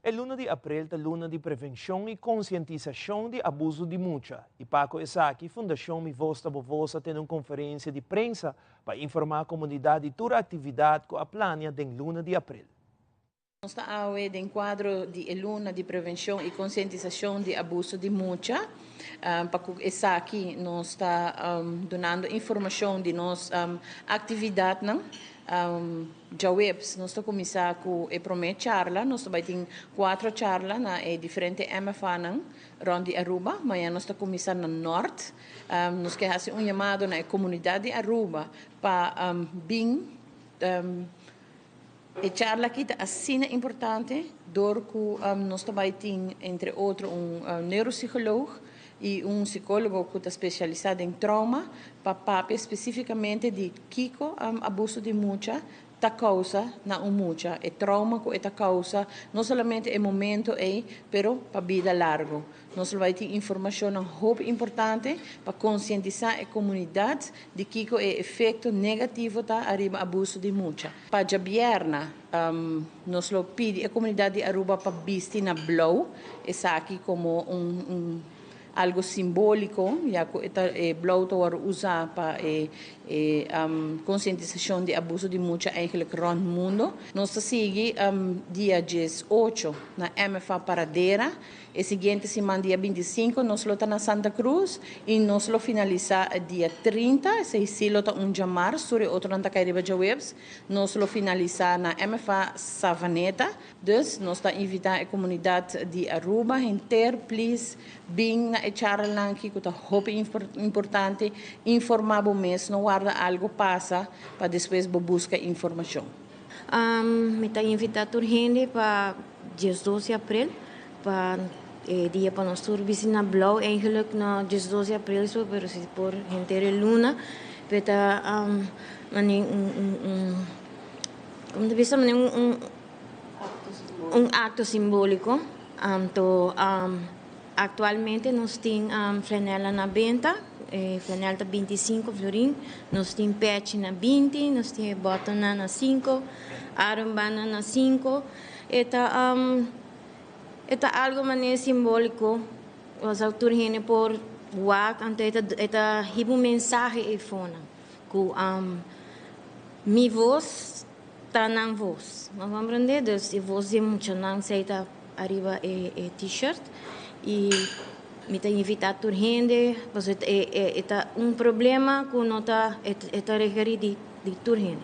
E luna di aprel ta luna di prevencion y concientisacion di abuso di mucha y pa cu esaki Fundacion Mi Voz Ta Bo Voz a tene un conferencia di prensa pa informa comunidad di tur actividad cu a plania den luna di aprel. Nos ta awe den kuadro di e luna di prevenshon i konsientisashon di abuso di mucha. Pa ku esaki nos ta dunando informashon di nos aktividatnan. Djaweps nos ta kuminsá ku e promé charla. Nos ta bai tin kuatro charla na e diferente MFAnan rònt di Aruba. Mañana nos ta kuminsá na Nòrt. Nos ke hasi un yamado na e komunidat di Aruba pa bin. E charla aki ta asina importante dor ku nos ta bai tin entre otro un neuropsycholoog i un psicologo ku ta spesialisá den trauma pa papia spesifikamente di kiko abuso di mucha ta causa na un mucha, e trauma cu e ta causa no solamente e momento ey, pero pa bida largo. Nos lo bay tin informacionnan hopi importante pa concientisa e comunidad di kico e efecto negativo ta ariba abuso di mucha. Pa djabierna nos lo pidi e comunidad di Aruba pa bisti na blauw, esaki como un algo simbóliko, ya ku e ta e blou ta wòrdu usá pa e e konsientisashon di abuso di mucha eigenlijk rònt mundo. Nos ta sigui dia 18 na MFA Paradera. E siguiente siman dia 25 nos lo ta na Santa Cruz i nos lo finalisá dia 30, esei sí lo ta un djamars, tur e otronan ta kai riba djaweps. Nos lo finalisá na MFA Savaneta. Dus nos ta invitá e komunidat di Aruba henter please bin na e charlanan aki ku ta hopi importante. Informá bo mes, no warda algu pasa pa despues bo buska informashon. Mi ta invitá tur hende pa 12 di aprel pa e dia pa nos tur bisti na blou eigenlijk no 12 di aprel so pero si por henter e luna pero ta mane un un como ta bisa mane un un acto simbolico anto actualmente nos tin flanela na benta e flanel ta 25 florin nos tin pechi na 20 nos tin e botonnan na 5 armbannan na 5 e ta e ta algo manera simbolico osea tur hende por wak anto e ta e ta hiba un mensahe eyfonan cu mi voz Ta nan voz. Bo a comprende? Dus e voz di e muchanan sei ta ariba e e t-shirt y mi ta invita tur hende pasobra e e e ta un problema cu no ta e ta rekerí di di tur hende.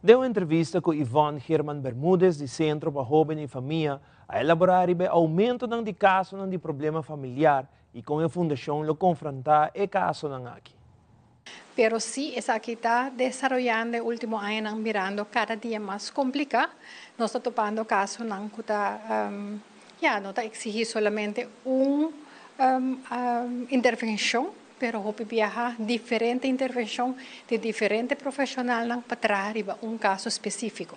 Den un entrevista cu Yvonne Geerman Bermudez di Centro pa Hoben y Famia a elabora riba e aumentonan di casonan di problema familiar y con e fundacion lo confronta e casonan aki. Pero sí esaki ta desaroyando e último añanan mirando kada dia mas kompliká. Nos ta topando kasonan ku ta ya no ta eksigí solamente un intervenshon, pero hopi biaha diferente intervenshon di diferente profeshonalnan pa traha riba un kaso spesífiko.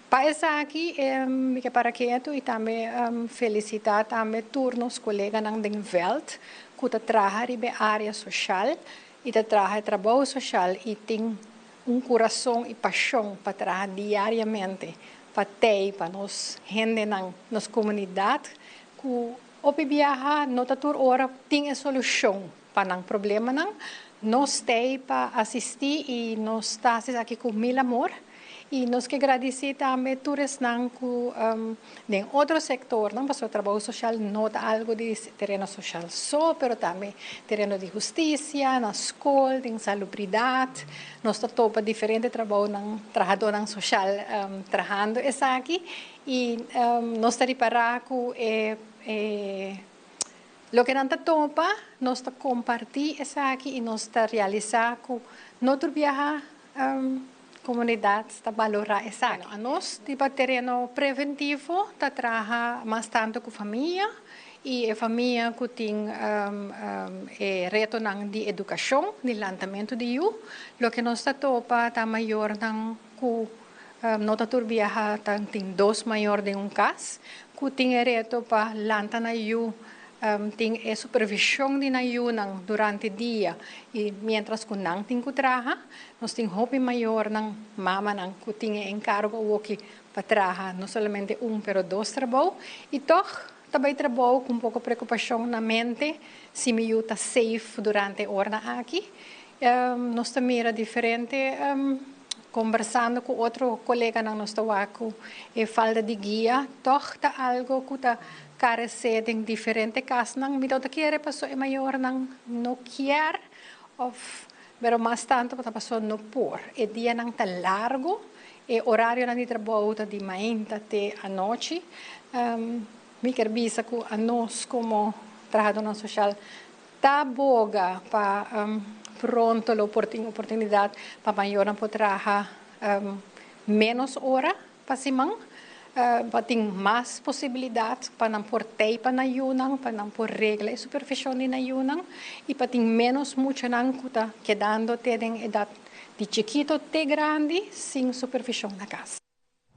Pa esaki mi ke para ketu i tambe felisitá tambe tur nos koleganan den vèlt ku ta traha riba e área soshal i ta traha e trabou soshal i tin un kurason i pashon pa traha diariamente pa tei pa nos hendenan, nos komunidat ku hopi biaha no ta tur ora tin e solushon pa nan problemanan. Nos t'ei pa asistí i nos ta hasi esaki ku mil amor. I nos ke gradisí tambe tur esnan ku den otro sektornan, pasobra trabou soshal no ta algu di tereno soshal so, pero tambe tereno di hustisia, na skol, den salubridat. Nos ta topa diferente trabounan, trahadónan soshal trahando esaki i nos ta ripará ku e Loke nan ta topa, nos ta kompartí esaki i nos ta realisá ku no tur biaha komunidat ta balorá esaki. Anos riba tereno preventivo ta traha mas tantu ku famia i e famia ku tin e retonan di edukashon, di lantamentu di yu. Loke nos ta topa ta mayornan ku no ta tur biaha ta tin dos mayor den un kas ku tin e reto pa lanta nan yu, tin e supervishon di nan yunan durante dia i miéntras ku nan tin ku traha. Nos tin hopi mayornan, mamanan ku tin e enkargo awoki pa traha no solamente un pero dos trabou i tòg ta bai trabou ku un poko preokupashon na mente si mi yu ta safe durante e oranan aki. Nos ta mira diferente Kombersando ku otro koleganan nos ta wak ku e falta di guia tòg ta algo ku ta karesé den diferente kasnan. Mi no ta kere paso e mayornan no kier òf pero mas tantu ta paso no por. E dianan ta largu, e orarionan di trabou ta di mainta te anochi. Mi kier bisa ku anos komo trahadónan soshal Ta boga pa pronto lo por tin oportunidad pa mayornan por traha menos ora pa siman, pa tin mas posibilidad pa nan por tei pa nan yunan, pa nan por regla e supervision di nan yunan y pa tin menos muchanan cu ta kedando te den edad Di chikito te grandi sin supervision na cas.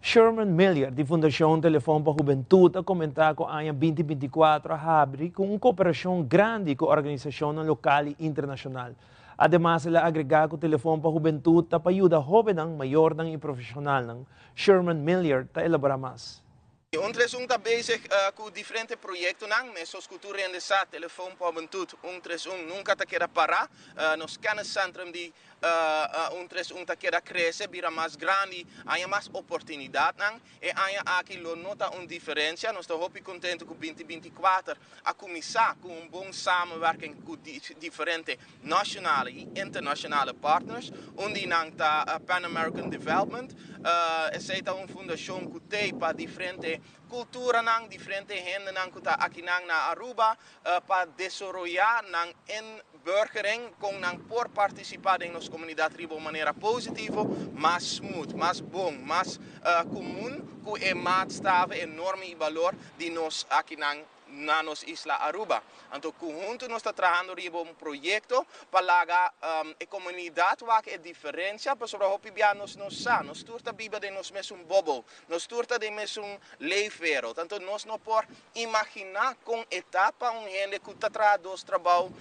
Sherman Milliard di Fundashon Telefon pa Hubentut a komentá ku aña 2024 a habri ku un kooperashon grandi ku organisashonnan lokal i internashonal. Ademas el a agregá ku Telefon pa Hubentut ta pa yuda hóbennan, mayornan i profeshonalnan. Sherman Milliard ta elaborá mas. Un tres un ta bezig ku diferente proyektonan, mesos ku tur hende sa, Telefon pa Hubentut un tres un nunka ta keda pará. Nos kenniscentrum di un tres un ta keda krese, bira mas grandi, haña mas oportunidatnan. E aña aki lo no ta un diferensia. Nos ta hopi kontentu ku binti 24 a kuminsá ku un bon samenwerking ku diferente nashonale i internashonale partners. Un di nan ta Pan American Development. Esei ta un fundashon ku t'ei pa diferente kulturanan, diferente hendenan ku ta akinan na Aruba pa desaroyá nan inburgering, kon nan por partisipá den nos komunidat riba un manera positivo, mas smooth, mas bon, mas komun ku e maatstaven, e norma i balor di nos akinan na nos isla Aruba. Anto ku huntu nos ta trahando riba un proyekto pa laga e komunidat wak e diferensia pasobra hopi bia nos no sa, nos tur ta biba den nos mesun bobel, nos tur ta den mesun leefwereld, anto nos no por imaginá kon e ta pa un hende ku ta traha dos trabou,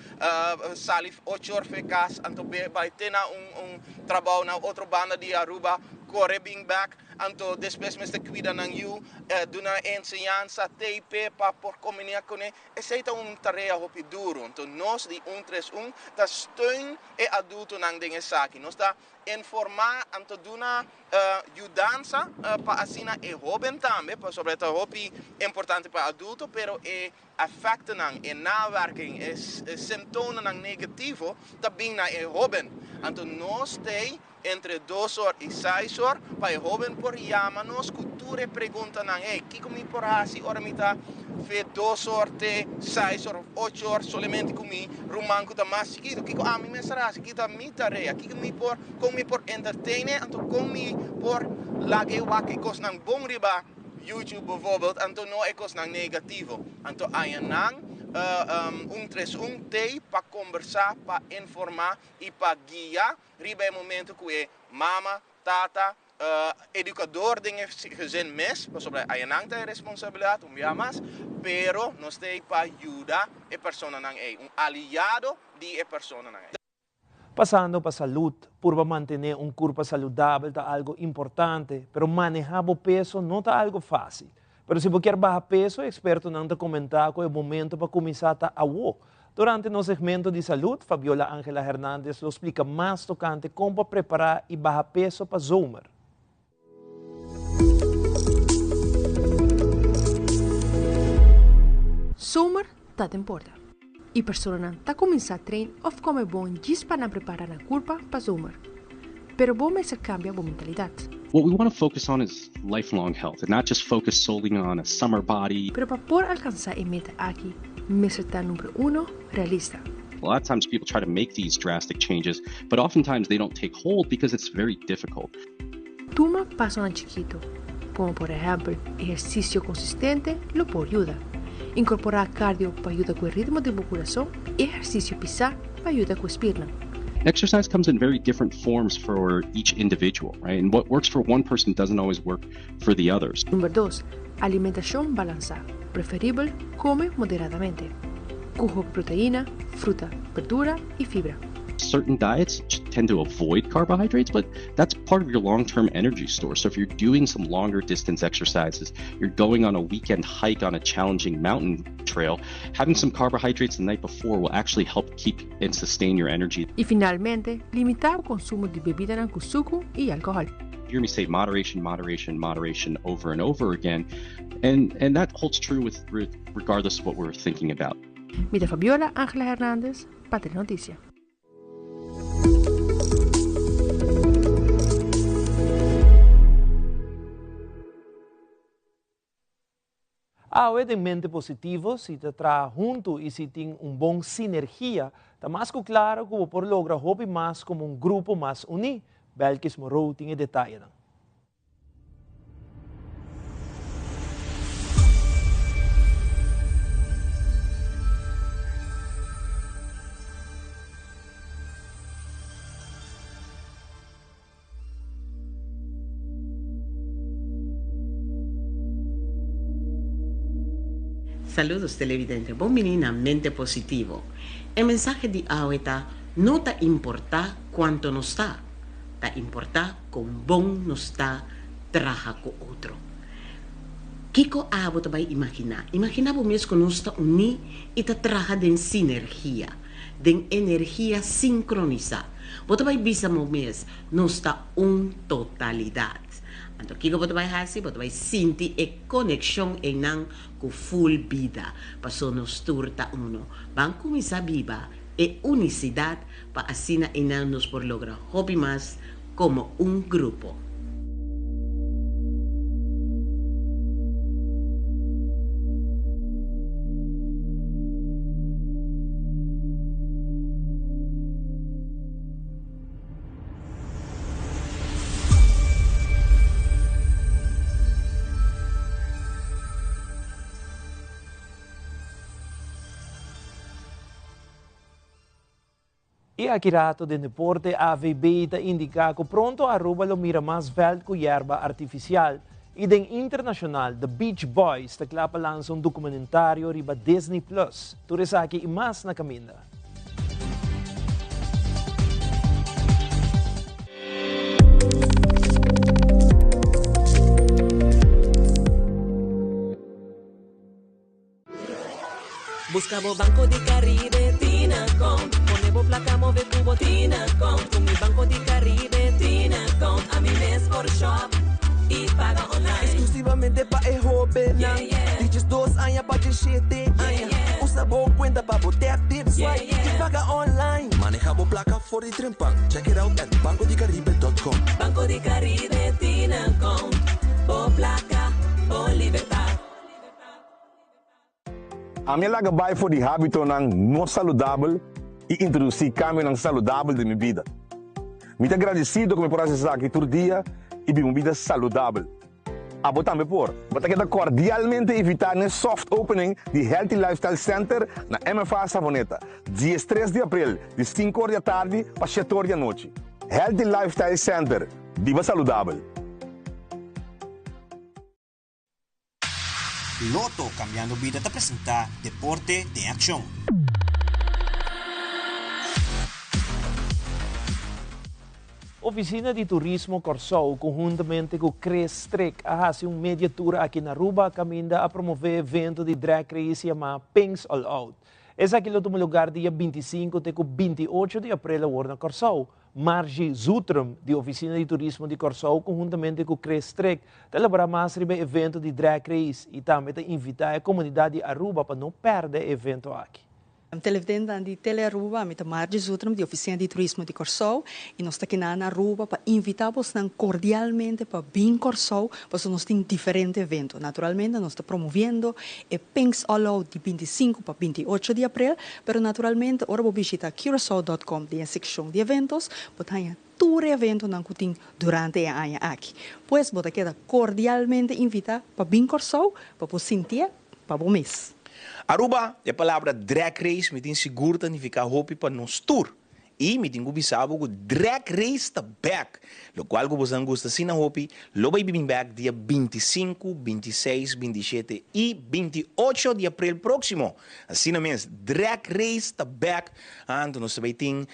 sali ocho or fe kas anto bai te na un trabou na otro banda di Aruba, kore bin bèk. Anto despues mester cuida nan yu, duna enseñansa, TP pa por comunia cune. Esey ta un tarea hopi duro. Anto nos di un tres un ta steun e adultonan den esaki. Nos ta informa anto duna yudansa pa asina e hoben tambe, pasobra e ta hopi importante pa e adulto, pero e efectonan, e nawerking, e symptomennan negativo ta bin na e hoben. Anto nos t'ey Entre dos or i seis or pa e hoben por yama nos ku tur e preguntanan, Hey, kiko mi por hasi ora mi ta fe dos or te seis or of ocho or solamente ku mi ruman ku ta mas chikitu? Kiko ami mester hasi? Kiko ta mi tarea? Kiko mi por, kon mi por entertain e? Anto kon mi por laga e wak e kosnan bon riba YouTube bijvoorbeeld, anto no e kosnan negativo? Anto añanan un tres un t'ei pa kombersá, pa informá i pa guia riba e momento ku e mama, tata, edukador den e gezin mes, pasobra ayanan ta e responsabilidat un bia mas, pero nos ta ei pa yuda e personanan ei, un aliado di e personanan ei. Pasando pa salud, purba mantene un curpa saludabel ta algo importante, pero maneha bo peso no ta algo facil. Pero si bo kier baha peso, expertonan ta comenta cu e momento pa cuminsa ta awo. Durante nos segmento di salud, Fabiola Angela Hernandez lo splica mas tocante con pa prepara y baha peso pa zomer. Zomer ta den porta y personanan ta cuminsa train of come bon djis pa nan prepara nan curpa pa zomer. Pero bo mester cambia bo mentalidad. What we want to focus on is lifelong health and not just focus solely on a summer body. Pero pa por alcansa e meta aki, mester ta number uno, realista. A lot of times people try to make these drastic changes, but oftentimes they don't take hold because it's very difficult. Tuma pasonan chikito, como por ehempel ehercicio consistente lo por yuda. Incorpora cardio pa yuda cu e ritmo di bo curason y ehercicio pisa pa yuda cu e spiernan. Exercise comes in very different forms for each individual, right? And what works for one person doesn't always work for the others. Number dos, alimentacion balansa. Preferibel come moderadamente. Cu hopi proteina, fruta, berdura y fibra. Certain diets tend to avoid carbohydrates, but that's part of your long-term energy store. So if you're doing some longer distance exercises, you're going on a weekend hike on a challenging mountain trail, having some carbohydrates the night before will actually help keep and sustain your energy. Y finalmente, limita consumo di bebidanan cu sucu y alcohol. You hear me say moderation, moderation, moderation over and over again, and, and that holds true with, regardless of what we're thinking about. Mi ta Fabiola Angela Hernandez pa Telenoticia. Awe den mente positivo, si ta traha huntu i si tin un bon sinergia, ta mas ku klaro ku bo por logra hopi mas komo un grupo mas uní. Belkis Moreau tin e detayenan. Saludos televidente, bon bini na Mente Positivo. E mensahe di awe ta, No ta importa cuanto nos ta, ta importa con bon nos ta traha cu otro. Kico abo ta bay imagina? Imagina bo mes cu nos ta uni y ta traha den sinergia, den energia sincronisa. Bo ta bay bisa bo mes, nos ta un totalidad. Anto kico bo ta bay haci? Bo ta bay sinti e Konekshon einan ku ful bida, paso nos tur ta uno. Ban kuminsá biba e unisidat pa asina einan nos por logra hopi mas komo un grupo. Y aki rato den deporte AVB ta indica cu pronto Aruba lo mira mas veld cu yerba artificial. Y den internacional The Beach Boys ta cla pa lansa un documentario riba Disney Plus. Tur esaki y mas na caminda. Busca bo Banco di Caribe tin account. Pone bo placa move cu bo tin account. Cu mi Banco di Caribe tin account. Ami mes por shop y paga online. Exclusivamente pa e hobennan. Di 12 aña pa 17 aña. Usa bo cuenta pa bo tap, tip, swipe y paga online. Maneha bo placa for di trempan. Check it out at bancodicaribe.com. Banco di Caribe tin account. Bo placa, bo libertad. Ami a laga bai for di hábitonan no saludabel i introdusí kambionan saludabel den mi bida. Mi ta gradisido ku mi por hasi esaki tur dia i biba un bida saludabel. Abo tambe por. Bo ta keda kordialmente invitá n'e soft opening di Healthy Lifestyle Center na MFA Savoneta, diestres di aprel, di sinku or di atardi pa shete or di anochi. Healthy Lifestyle Center, biba saludabel! Lotto Cambiando Bida ta presenta Deporte den Accion. Oficina di Turismo Kòrsou konhuntamente ku Chris Strik a hasi un media tour aki na Aruba kaminda a promové evento di drag race yamá Pinks All Out. Esaki lo tuma lugar dia 25 te ku 28 di aprel awor na Kòrsou. Margie Zoetrum di Oficina di Turismo di Kòrsou konhuntamente ku Chris Strik ta elaborá mas riba e evento di drag race i tambe ta invitá e komunidat di Aruba pa no pèrdè e evento aki. Televidentenan di Telearuba, mi ta Margie Zoetrum di Oficina di Turismo di Kòrsou i nos ta kina na Aruba pa invitá bosnan kordialmente pa bin Kòrsou pasobra nos tin diferente evento. Naturalmente nos ta promoviendo e Pinks All Out di 25 pa 28 di aprel, pero naturalmente ora bo bishita curacao dot com den e sekshon di eventos bo ta haña tur e eventonan ku tin durante e aña aki. Pues bo ta keda kordialmente invitá pa bin Kòrsou pa bo sintié pa bo mes. Aruba, e palabra drag race mi tin sigur ta nifica hopi pa nos tur. Y mi tin cu bisa bo cu drag race ta back. Locual cu bosan gusta asina hopi lo bay bin back dia 25, 26, 27 y 28 di april proximo. Asina mes, drag race ta back. Anto nos ta bay tin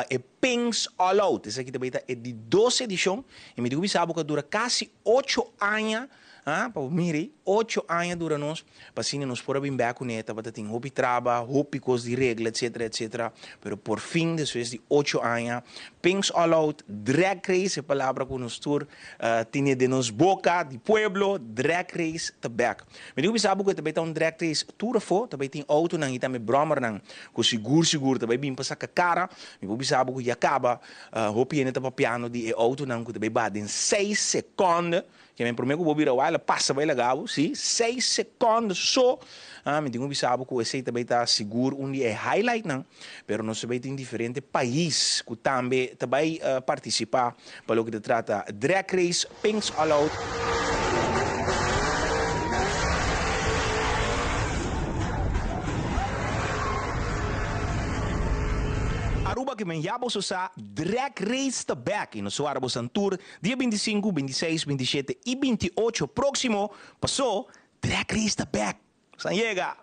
e Pinks All Out. Esaki ta bay ta e di dos edicion. Y mi tin cu bisa bo cu a dura casi ocho aña. Ah, pa bo mira ei, ocho aña dura nos pa asina nos por a bin bek kuné, tabata tin hopi traba, hopi kos di regla, etcetera, etcetera, pero por fin despues di ocho aña, Pinks All Out, Drag Race, e palabra ku nos tur tene den nos boka di pueblo, Drag Race ta bek. Mi tin ku bisa bo ku e ta bai ta un Drag Race tur afó, ta bai tin outonan i tambe bròmernan ku sigur sigur ta bai bin pa saka kara, mi por bisa bo ku ya kaba hopi hende ta papiando di e outonan ku ta bai baha den seis sekònde. Ke men prome ku bo bira wak, el a pasa bai laga bo, si, seis sekondo so. Ah, mi tin ku bisa bo ku esei ta bai ta sigur un di e highlightnan, pero nos ta bai tin diferente pais ku tambe ta bai partisipá pa loke ta trata Drag Race Pinks All Out. Aruba ke men ya boso sa, Drag Race ta bek i nos wara bosan tur Dia 25, 26, 27 y 28 proximo paso Drag Race ta back! San yega!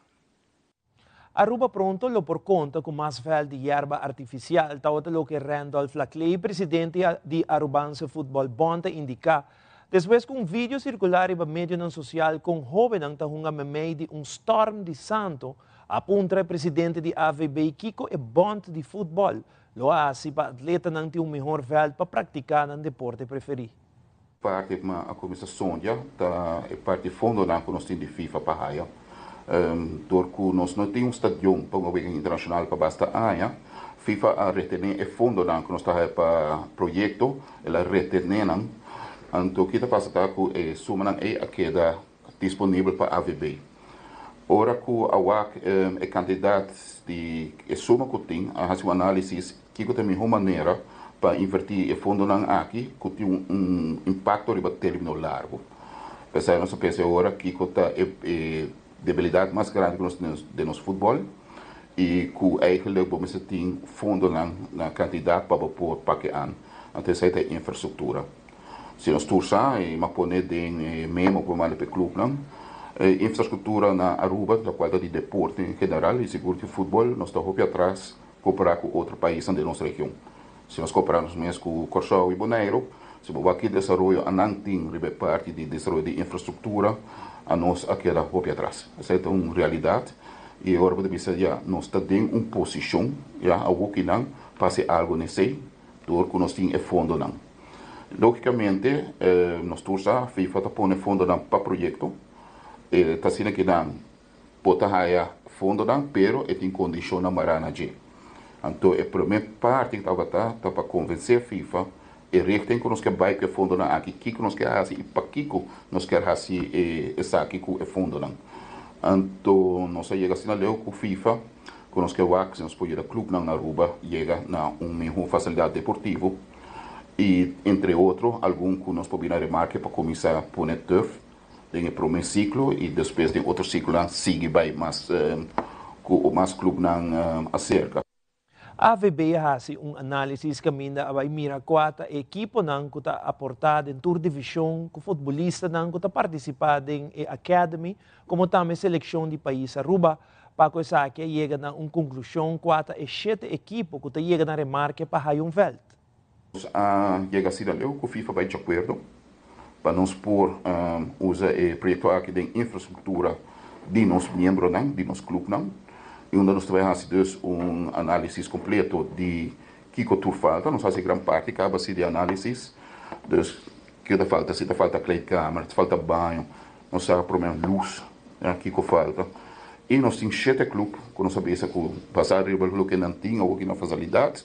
Aruba pronto lo por conta cu mas veld di yerba artificial, tawata loke Randolph Laclay, presidente di Arubaanse Voetbal Bond a indica, despues cu un video circula riba medionan social con hobennan ta hunga memey di un storm di santo, a puntra e presidente di AVB kico e bond di futbol lo a haci pa atletanan tin un mihor veld pa practica nan deporte preferi. Parti ku a kuminsá sondia ta e parti fondonan ku nos tin di FIFA pa haya. Dor ku nos no tin un stadion pa un wega internashonal pa basta aña, FIFA a retené e fondonan ku nos ta haya pa proyekto, el a retené nan. Anto ki ta pasa ta ku e sumanan ei a keda disponibel pa AVB. Ora ku a wak e kantidat di e suma ku tin, a hasi un análisis kiko ta e mihó manera pa invertí e fondonan aki ku tin un impakto riba término largu. P'esei nos a pensa e ora kiko ta e debilidat mas grandi ku nos tin den nos futbòl i ku eigenlik bo mester tin fondonan na kantidat pa bo por pake an. Anto esei ta e infrastruktura. Si nos tur sa y m'a pone den e memo cu a manda pa e clubnan, e infrastructura na Aruba, locual ta di deporte en general y sigur di futbol, nos ta hopi atras compara cu otro paisnan den nos region. Si nos compara nos mes cu Corsou y Boneiru, si bo wak ki desaroyo anan tin riba e parti di desaroyo di infrastructura, anos a keda hopi atras. Esey ta un realidad y ora bo ta bisa ya nos ta den un posicion ya awokinan pa haci algo n'esey dor cu nos tin e fondonan. Lógicamente, nos tur sa, FIFA ta pone fondonan pa proyecto. E ta asina ki nan por ta haya fondonan, pero e tin condicionnan mará na dje. Anto e prome parti cu tabata ta pa convence FIFA e richting cu nos kier bay cu e fondonan aki, kico nos kier haci y pakico nos kier haci esaki cu e fondonan. Anto nos a yega asina leu cu FIFA cu nos kier wak si nos por yuda clubnan na Aruba yega na un miho facilidad deportivo. Y entre otro algun cu nos por bira remarke pa cuminsa pone turf den e prome ciclo y despues den otro ciclonan sigui bay mas cu mas clubnan acerca. AVB a haci un analisis caminda a bay mira cua ta e ekiponan cu ta aporta den tur division cu futbolistanan cu ta participa den e academy como tambe seleccion di pais Aruba. Pa cu esaki a yega na un conclusion cua ta e shete ekipo cu ta yega na remarke pa haya un veld. Nos a yega asina leu cu FIFA bay djacuerdo pa nos por usa e proyecto aki den infrastructura di nos miembronan, di nos clubnan, y unda nos ta bay haci dus un analisis completo di kico tur falta. Nos haci gran parti caba si di analisis, dus kico ta falta, si ta falta kleedkamer, si ta falta baño, Nos sa prome luz kico falta y nos tin shete club cu nos a bisa cu basa riba loke nan tin awor ki nan facilidad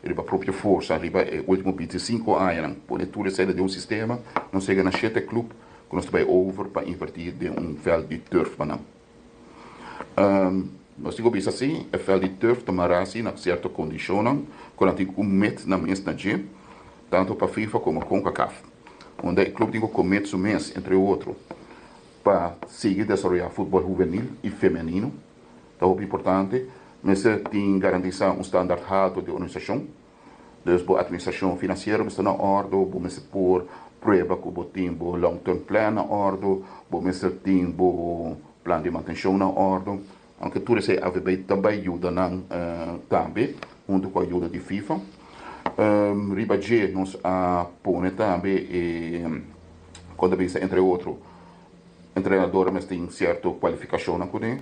riba propio forsa riba e ultimo binticinco añanan pone tur esei den un sistema nos yega na shete club cu nos ta bay over pa inverti den un veld di turf pa nan. Nos tin cu bisa si e veld di turf ta mara si na cierto condicionnan cu nan tin cu met nan mes na dje tanto pa FIFA como Concacaf. Unda e club tin cu comet su mes, entre otro, pa sigui desaroya futbol huvenil y femenino, ta hopi importante. Mester tin garantisa un standaard halto di organisacion. Dus bo administracion financiero mester na ordo, bo mester por prueba cu bo tin bo long term plan na ordo, bo mester tin bo plan di mantencion na ordo. Aunke tur esei AVB ta bai yuda nan tambe hunto cu ayuda di FIFA. Riba dje nos a pone tambe e con ta bisa entre otro entrenador mester tin cierto cualificacionnan cune.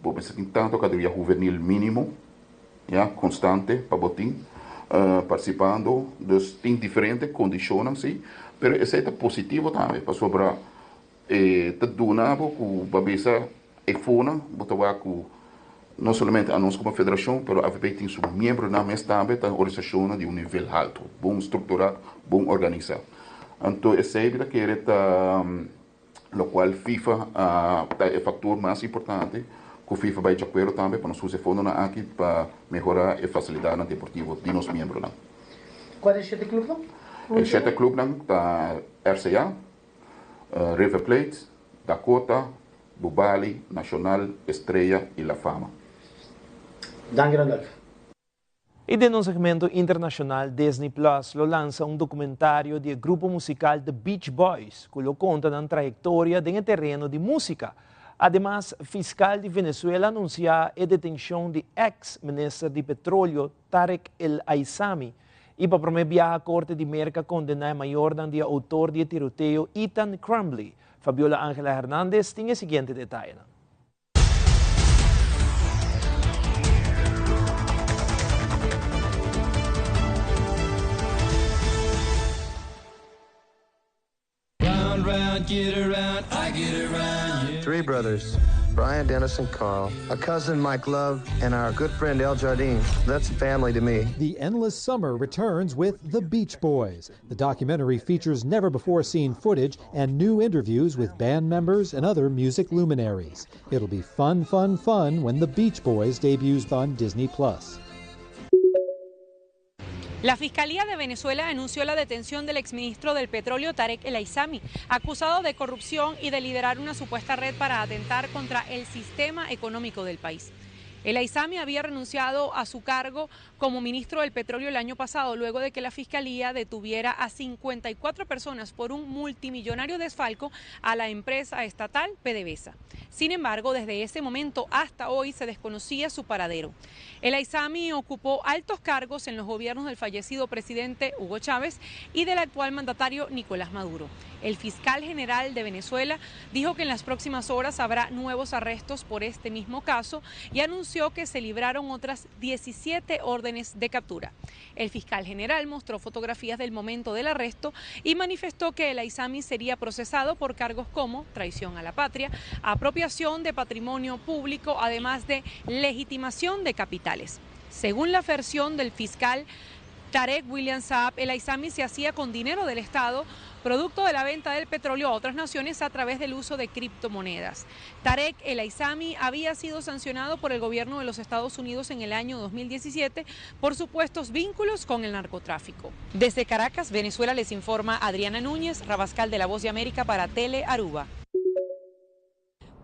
Bo mester tin tanto categoria huvenil minimo ya constante pa bo tin participando. Dus tin diferente condicionnan si pero esei ta positivo tambe pasobra E ta duna bo ku bo a bisa e fonan, bo ta wak ku no solamente anos komo federashon, pero avp tin su miembronan mes tambe ta organisashonnan di un nivel haltu, bon strukturá, bon organisá. Anto esei mi ta kere ta lokual FIFA a ta e faktor mas importante ku FIFA bai djakuerdo tambe pa nos usa e fondonan aki pa mehorá e fasilidatnan deportivo di nos miembronan. Kua ta e shete klubnan? E shete klubnan ta RCA, River Plate, Dakota, Bubali, Nacional, Estrella y La Fama. Danki Randolph. Y den nos segmento internacional Disney Plus lo lansa un documentario di e grupo musical The Beach Boys cu lo conta nan trayectoria den e tereno di musica. Ademas, fiscal di Venezuela a anuncia e detencion di ex minister di petroleo Tarek El Aissami y pa prome biaha Corte di Merca a condena e mayornan di e autor di e tiroteo Ethan Crumbley. Fabiola Angela Hernandez tin e siguiente detayenan. Three brothers, Brian, Dennis, and Carl, a cousin, Mike Love, and our good friend El Jardine. That's family to me. The Endless Summer returns with The Beach Boys. The documentary features never before seen footage and new interviews with band members and other music luminaries. It'll be fun, fun, fun when The Beach Boys debuts on Disney Plus. La Fiscalía de Venezuela anunció la detención del exministro del Petróleo Tarek El Aissami, acusado de corrupción y de liderar una supuesta red para atentar contra el sistema económico del país. El Aissami había renunciado a su cargo como ministro del Petróleo el año pasado, luego de que la Fiscalía detuviera a 54 personas por un multimillonario desfalco a la empresa estatal PDVSA. Sin embargo, desde ese momento hasta hoy se desconocía su paradero. El Aissami ocupó altos cargos en los gobiernos del fallecido presidente Hugo Chávez y del actual mandatario Nicolás Maduro. El fiscal general de Venezuela dijo que en las próximas horas habrá nuevos arrestos por este mismo caso y anunció que se libraron otras 17 órdenes de captura. El fiscal general mostró fotografías del momento del arresto y manifestó que el Aissami sería procesado por cargos como traición a la patria, apropiación de patrimonio público, además de legitimación de capitales. Según la versión del fiscal Tarek William Saab, el Aissami se hacía con dinero del Estado, producto de la venta del petróleo a otras naciones a través del uso de criptomonedas. Tarek El Aissami había sido sancionado por el gobierno de los Estados Unidos en el año 2017 por supuestos vínculos con el narcotráfico. Desde Caracas, Venezuela, les informa Adriana Núñez, Rabascal de La Voz de América para Tele Aruba.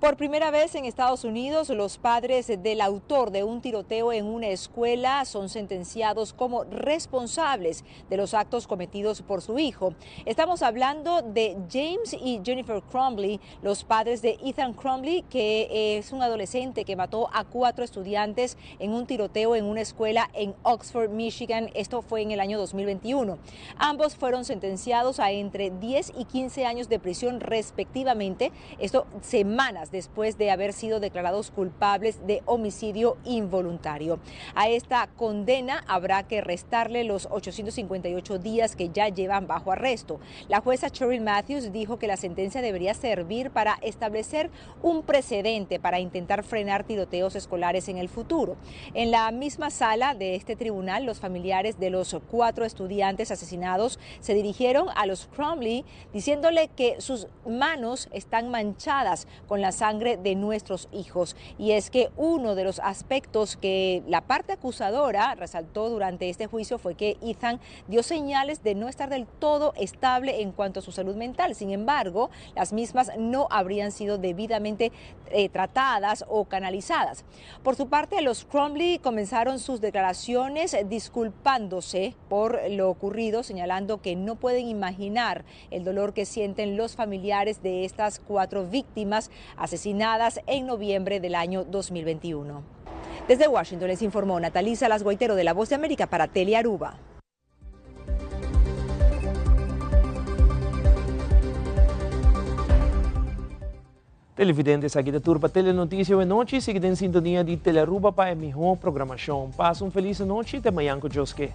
Por primera vez en Estados Unidos, los padres del autor de un tiroteo en una escuela son sentenciados como responsables de los actos cometidos por su hijo. Estamos hablando de James y Jennifer Crumbley, los padres de Ethan Crumbley, que es un adolescente que mató a 4 estudiantes en un tiroteo en una escuela en Oxford, Michigan. Esto fue en el año 2021. Ambos fueron sentenciados a entre 10 y 15 años de prisión respectivamente. Esto semanas después de haber sido declarados culpables de homicidio involuntario. A esta condena habrá que restarle los 858 días que ya llevan bajo arresto. La jueza Sheryl Matthews dijo que la sentencia debería servir para establecer un precedente para intentar frenar tiroteos escolares en el futuro. En la misma sala de este tribunal, los familiares de los 4 estudiantes asesinados se dirigieron a los Crumbley diciéndole que sus manos están manchadas con la sangre de nuestros hijos. Y es que uno de los aspectos que la parte acusadora resaltó durante este juicio fue que Ethan dio señales de no estar del todo estable en cuanto a su salud mental. Sin embargo, las mismas no habrían sido debidamente tratadas o canalizadas. Por su parte, los Crumbley comenzaron sus declaraciones disculpándose por lo ocurrido, señalando que no pueden imaginar el dolor que sienten los familiares de estas 4 víctimas asesinadas en noviembre del año 2021. Desde Washington les informó Natalisa Salas Guaitero de La Voz de América para Tele Aruba. Televidentes aki ta tur pa Telenoticia awe nochi, sigui den sintonia di Tele Aruba pa e miho programacion. Pasa un feliz anochi, te mañan cu Dios ke.